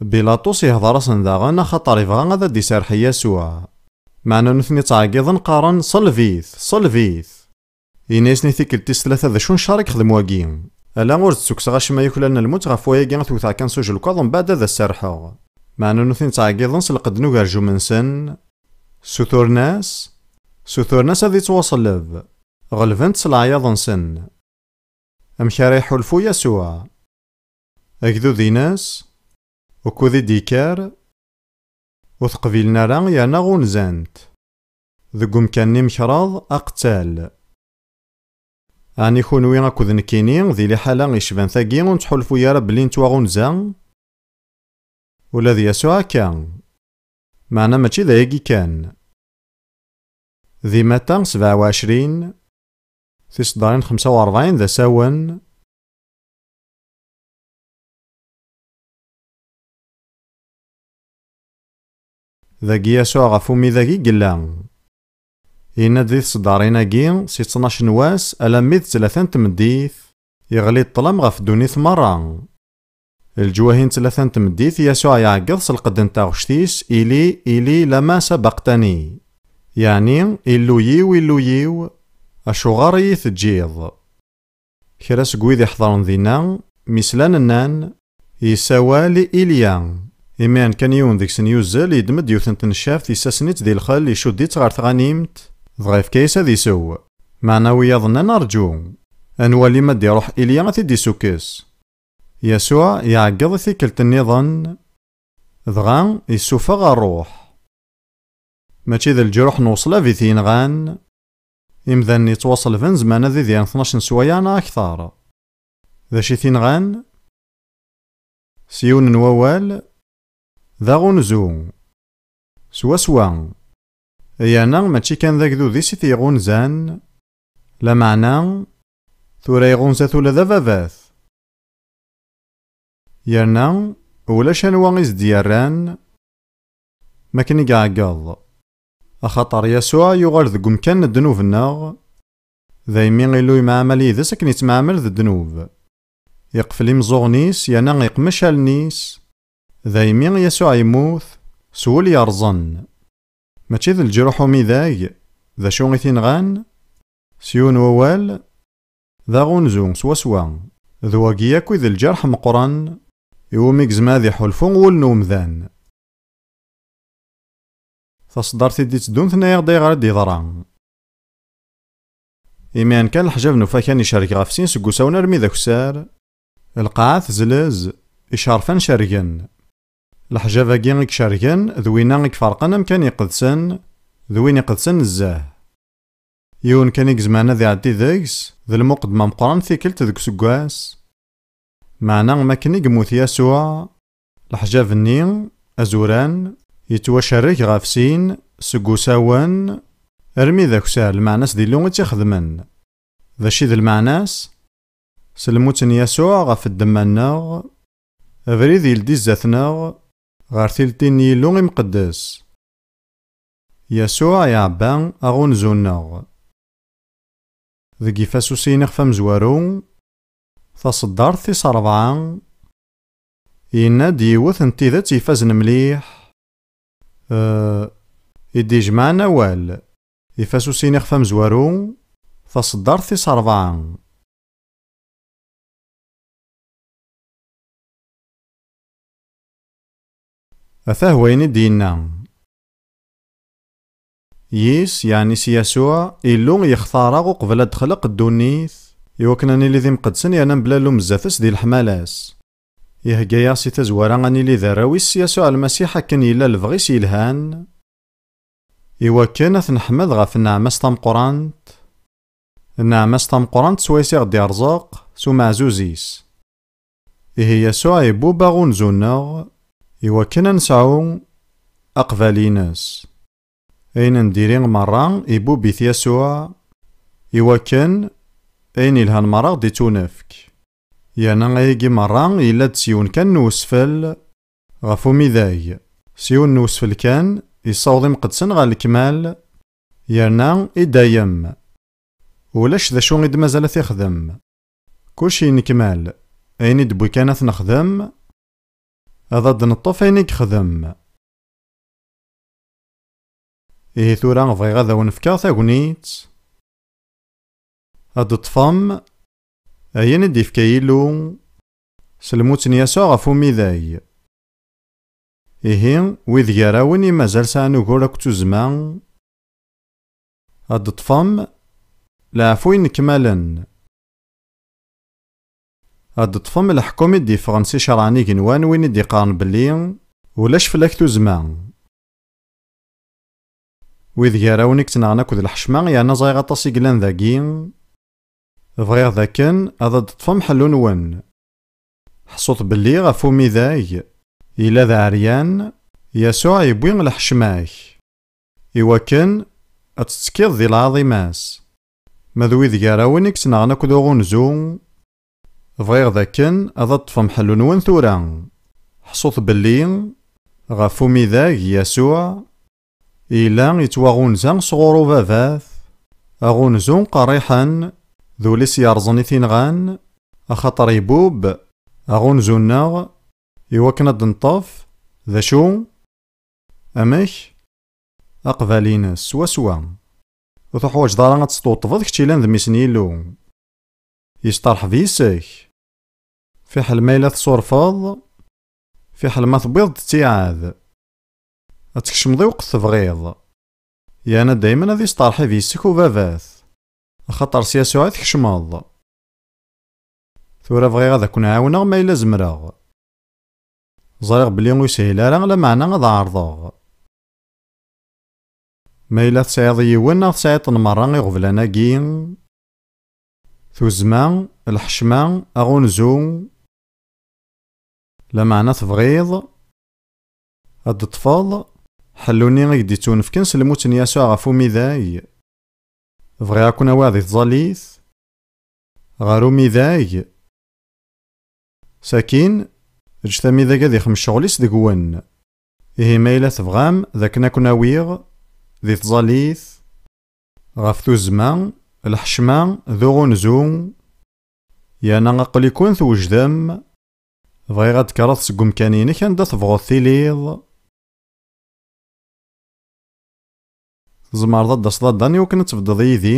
Bilaṭus ihḍer-asen daɣen axaṭer yebɣa ad d-iserḥ i Yasuɛ. Meɛna nutni ttɛeggiḍen qqaren: "Ṣelleb-it! Ṣelleb-it!" Yenna-yasen i tikkelt tis tlata: "D acu n ccer i yexdem wagi? Ala ur d-ssukkseɣ acemma yuklalen lmut, ɣef wayagi ad t-wteɣ kan s ujelkuḍ, mbeɛd ad as-serḥeɣ." Meɛna nutni ttɛeggiḍen s lqedd n ugerjum-nsen, ssuturen-as, ssuturen-as ad ittwaṣelleb, ɣelben-t s leɛyaḍ-nsen. Amek ara iḥulfu Yasuɛ? Agdud-ines, ukud i d-yekker, ur t-qbilen ara yerna ɣunzan-t. Deg umkan-nni mekreḍ, aqettal. Ɛni kunwi akked nekkini di liḥala icban tagi ur nettḥulfu ara belli nettwaɣunza? Ula d Yasuɛ akka. Meɛna mačči d ayagi kan. Di Mata sebɛa u ɛecrin, tiseddarin xemsa u rebɛin d asawen, dagi Yasuɛ ɣef umidag i yella. Yenna-d di tseddarin-agi, si ttnac n wass alammi d tlata n tmeddit, yeɣli ṭṭlam ɣef ddunit merra. Lǧwahi n tlata n tmeddit, Yasuɛ iɛeggeḍ s lqedd n taɣect-is: "Ili, Ili, lama sabaqtani?" Yeɛni: "Illu-yiw, Illu-yiw, acuɣer i yi-teǧǧiḍ?" Kra seg wid iḥeḍren dinna, mi slan nnan: "Yessawal i Ilya." Imiren kan yiwen deg-sen yuzzel, yeddem-d yiwet n tneccaft, yessasen-itt di lxel, icudd-itt ɣer tɣanimt, dɣa yefka-yas ad isew. Meɛna wiyaḍ nnan: "Rǧu, ad nwali ma d-iruḥ Ilya ad t-id-isukkes." Yasuɛ iɛeggeḍ i tikkelt nniḍen, dɣa yessufeɣ ṛṛuḥ. Mačči d leǧruḥ n uṣlab i t-yenɣan, Imdanen yettwaṣelben zemren ad idiren tnac n sswayeɛ neɣ akteṛ. D acu i t-inɣan? S yiwen n wawal, d aɣunzu. Swaswa. Yerna mačči kan d agdud-is i t-iɣunzan, lameɛna tura iɣunza-t ula d ababat. Yerna ulac anwa i s-d-yerran, makken i iɛeggeḍ. Axaṭer Yasuɛ yuɣal deg umkan n ddnub-nneɣ, daymi Illu yemɛamal yid-s akken yettmɛamal d ddnub. Iqfel imeẓẓuɣen-is, yerna iqmec allen-is, daymi Yasuɛ yemmut s wul yerẓen. Mačči d leǧruḥ umidag, d acu i t-inɣan? S yiwen wawal, d aɣunzu swaswa. D wagi akk i d lǧerḥ meqqren, iwumi gezma ad iḥulfu wul n umdan. Taṣeddart i d-itteddun tenna-yaɣ-d ayɣer i d-yeḍra. Imiren kan leḥjab n ufakan icerreg ɣef sin seg usawen armi d akessar, lqaɛa tezlez, icerfan cergen. Leḥjab-agi i icergen d winna i iferqen amkan iqedsen d win iqedsen nezzeh. Yiwen kan i izemren ad iɛeddi deg-s, d lmuqeddem ameqqran tikkelt deg useggas. Meɛna, am akken i yemmut Yasuɛ, leḥjab-nni azuran yettwacerreg ɣef sin seg usawen armi d akessar, lmeɛna-s d Illu i tt-ixedmen. D acu i d lmeɛna-s? S lmut n Yasuɛ ɣef ddemma-nneɣ, abrid yeldi zdat-neɣ ɣer tilelli n Yillu imqeddes. Yasuɛ iɛebba aɣunzu-nneɣ. Deg Ifasusiyen ixef amezwaru, taṣeddart tis ṛebɛa, yenna-d yiwet n tidet ifazen mliḥ, eh, i d-ijemɛen awal. Ifasusiyen ixef amezwaru, taṣeddart tis ṛebɛa. Atah wayen i d-yenna. Yis, yeɛni s Yasuɛ, Illu yextar-aɣ uqbel ad d-texleq ddunit, iwakken ad nili d imqedsen yerna mebla llum zdat-s di leḥmala-s. Ihegga-yaɣ si tazwara ad nili d arraw-is s Yasuɛ Lmasiḥ akken yella lebɣi-s yelhan, iwakken ad t-neḥmed ɣef nneɛma-s tameqqrant, nneɛma-s tameqqrant swayes i ɣ-d-irẓeq s umeɛzuz-is. Ihi Yasuɛ ibubb aɣunzu-nneɣ iwakken ad nesɛu aqbal-ines. Ayen n diri merra ibubb-it Yasuɛ iwakken ayen ilhan merra ɣ-d-ittunefk. Yerna ayagi merra yella-d s yiwen kan n usfel ɣef umidag. S yiwen n usfel kan, yessaweḍ imqedsen ɣer lekmal, yerna i dayem. Ulac d acu i d-mazal ad t-ixdem. Kullec yennekmal, ayen i d-wwi kan ad t-nexdem, ad ad-neṭṭef ayen i yexdem. Ihi tura bɣiɣ ad awen-fkeɣ tagnit. Ad d-ṭṭfem ayen i d-ifka Yillu s lmut n Yasuɛ ɣef umidag. Ihi, wid gar-awen i mazal sɛan ugur akked tuzzma, ad d-ṭṭfem leɛfu inekmalen. Ad d-ṭṭfem leḥkum i d-iffɣen si ccṛeɛ n igenwan win i d-iqqaren belli ulac fell-ak tuzzma. Wid gar-awen i yettnaɣen akked lḥecma, yerna ẓriɣ aṭas i yellan dagi, bɣiɣ dakken ad d-teṭṭfem ḥellu-nwen. Ḥṣut belli ɣef umidag yella d aɛeryan, Yasuɛ yewwi lḥecma-k, iwakken ad tettekkiḍ di lɛaḍima-s. Ma d wid gar-awen i yettnaɣen akked uɣunzu, bɣiɣ dakken ad d-teṭṭfem ḥellu-nwen tura. Ḥṣut belli ɣef umidag Yasuɛ yella yettwaɣunza sɣur ubabat, aɣunzu qerriḥen, d ul-is yerẓen i t-inɣan, axaṭer ibubb aɣunzu-nneɣ iwakken ad d-neṭṭef, d acu? Amek? Aqbal-ines swaswa. Ur tuḥwaǧeḍ ara ad testuṭbeḍ kečč ilan d mmi-s n Yillu. Yesteṛḥeb yes-k. Fiḥel ma yella tsurfeḍ, fiḥel ma tewwiḍ-d ttiɛad. Ad tkecmeḍ i weqt tebɣiḍ. Yerna daymen ad isteṛḥib yes-k ubabat, axaṭer s Yasuɛ i tkecmeḍ. Tura bɣiɣ ad ken-ɛawneɣ ma yella zemreɣ. Ẓriɣ belli ur yeshil ara, lameɛna ad ɛerḍeɣ. Ma yella tesɛiḍ yiwen neɣ tesɛiḍ-ten merra iɣeblan-agi, tuzzma, lḥecma, aɣunzu, lameɛna tebɣiḍ ad d-teṭṭfeḍ ḥellu-nni i k-d-ittunefken s lmut n Yasuɛ ɣef umidag. Bɣiɣ ad ken-awiɣ di tẓallit, ɣer umidag. Sakin, ǧǧet amidag ad ixem ccɣel-is deg-wen. Ihi ma yella tebɣam d akken ad ken-awiɣ di tẓallit, ɣef tuzzma, lḥecma, d uɣunzu, yerna aql-iken twejdem, bɣiɣ ad d-tekkreḍ seg umkan-inek anda tebɣuḍ tiliḍ. Tzemreḍ ad d-taseḍ a Dan i wakken ad tbeddeḍ yid-i.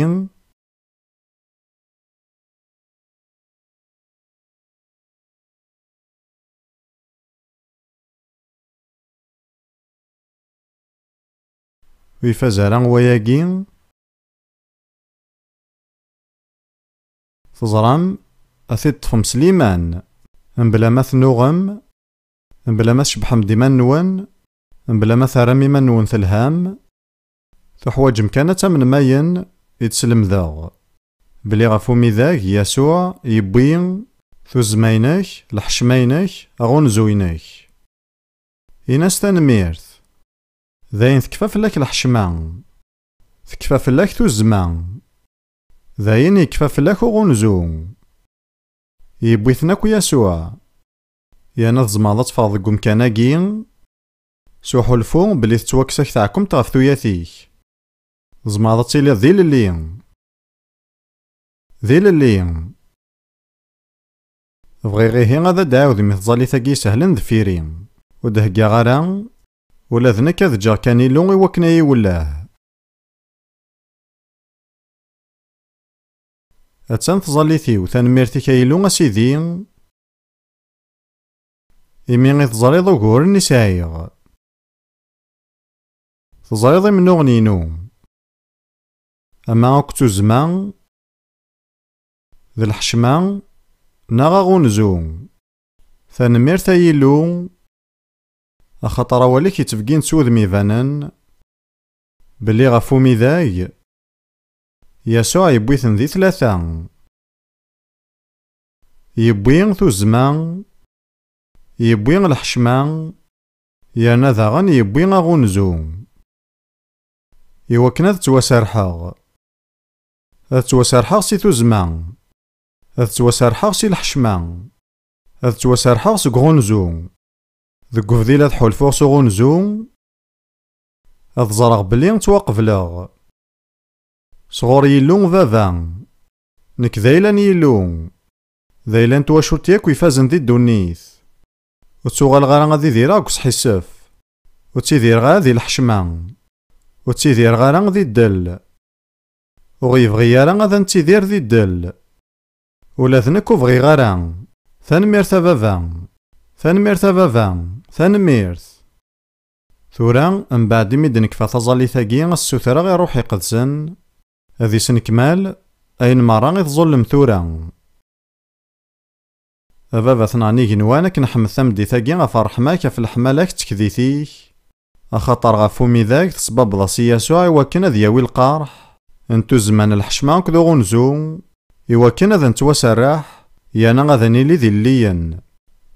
Ur ifaz ara wayagi. Teẓram, ad t-id-ṭṭfem s liman, mebla ma tennuɣem, mebla ma tcebbḥem-d iman-nwen, mebla ma terram iman-nwen telham. Tuḥwaǧem kan ad tamnem ayen i d-slemdeɣ, belli ɣef umidag Yasuɛ yewwi tuzzma-inek, lḥecma-inek, aɣunzu-inek. Ini-as tanemmirt. Dayen tekfa fell-ak lḥecma, tekfa fell-ak tuzzma, dayen yekfa fell-ak uɣunzu. Yewwi-ten akk Yasuɛ. Yerna tzemreḍ ad teffɣeḍ deg umkan-agi s uḥulfu belli tettwakkes-ak teɛkumt ɣef tuyat-ik. Tzemreḍ ad tiliḍ d ilelli. D ilelli. Bɣiɣ ihi ad d-ɛiwdem i tẓallit-agi isehlen deffir-i. Ur d-heggaɣ ara, ula d nekk ad ǧǧeɣ kan Illu i wakken ad yi-iwelleh. Attan tẓallit-iw, tanemmirt-ik a Illu a Sidi, imi i teẓriḍ uguren i sɛiɣ. Teẓriḍ imennuɣen-inu, ama akk d tuzzma, d lḥecma, neɣ aɣunzu. Tanemmirt a Illu, axaṭer awal-ik yettbeggin-d s wudem ibanen, belli ɣef umidag, Yasuɛ yewwi-ten di tlata. Yewwi tuzzma, yewwi lḥecma, yerna daɣen yewwi aɣunzu. Iwakken ad ttwaserḥeɣ. Ad ttwaserḥeɣ si tuzzma. Ad ttwaserḥeɣ si lḥecma. Ad ttwaserḥeɣ seg uɣunzu. Deg ubdil ad ḥulfuɣ s uɣunzu, ad ẓreɣ belli ttwaqebleɣ. Sɣur Yillu Baba. Nekk d ayla n Yillu. D ayla n twacult yakk ifazen di ddunit. Ur ttuɣaleɣ ara ad idireɣ deg usḥissef. Ur ttidireɣ ara di lḥecma. Ur ttidireɣ ara di ddel. Ur yebɣi ara ad nettidir di ddel. Ula d nekk ur bɣiɣ ara. Tanemmirt a baba. Tanemmirt a baba. Tanemmirt. Tura, mbeɛd imi d-nekfa taẓallit-agi, ad ssutreɣ i Ṛṛuḥ Iqedsen, ad isnekmal ayen merra i tẓullem tura. A baba-tneɣ n igenwan, ad k-nḥemmed tameddit-agi ɣef ṛṛeḥma-k, ɣef leḥmala-k d tekdit-ik, axaṭer ɣef umidag tesbabbeḍ-as i Yasuɛ i wakken ad yawi lqerḥ n tuzzma n lḥecma akked uɣunzu, i wakken ad nettwaserreḥ, yerna ad nili d ilelliyen.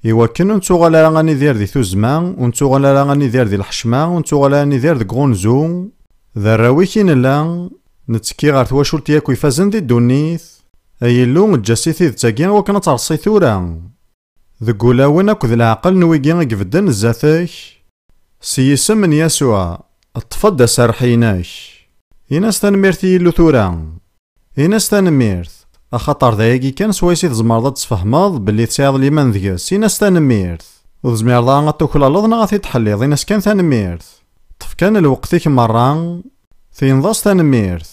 I wakken ur nettuɣal ara ad nidir di tuzzma, ur nettuɣal ara ad nidir di lḥecma, ur nettuɣal ara ad nidir deg uɣunzu, d arraw-ik i nella, nettekki ɣer twacult yakk ifazen di ddunit. Ay Illu, eǧǧ-as i tidet-agi i wakken ad terṣi tura. Deg ulawen akked leɛqel n wigi i ibedden zdat-k, s yisem n Yasuɛ, ṭṭef-d aserreḥ-inek. Ini-as tanemmirt i Yillu tura. Ini-as tanemmirt, axaṭer d ayagi kan swayes i tzemreḍ ad d-tesfehmeḍ belli tesɛiḍ liman deg-s. Ini-as tanemmirt. Ur tezmireḍ ara ad tuklaleḍ neɣ ad t-id-tḥelliḍ. Ini-as kan tanemmirt. Ṭṭef kan lweqt-ik merra, tiniḍ-as tanemmirt.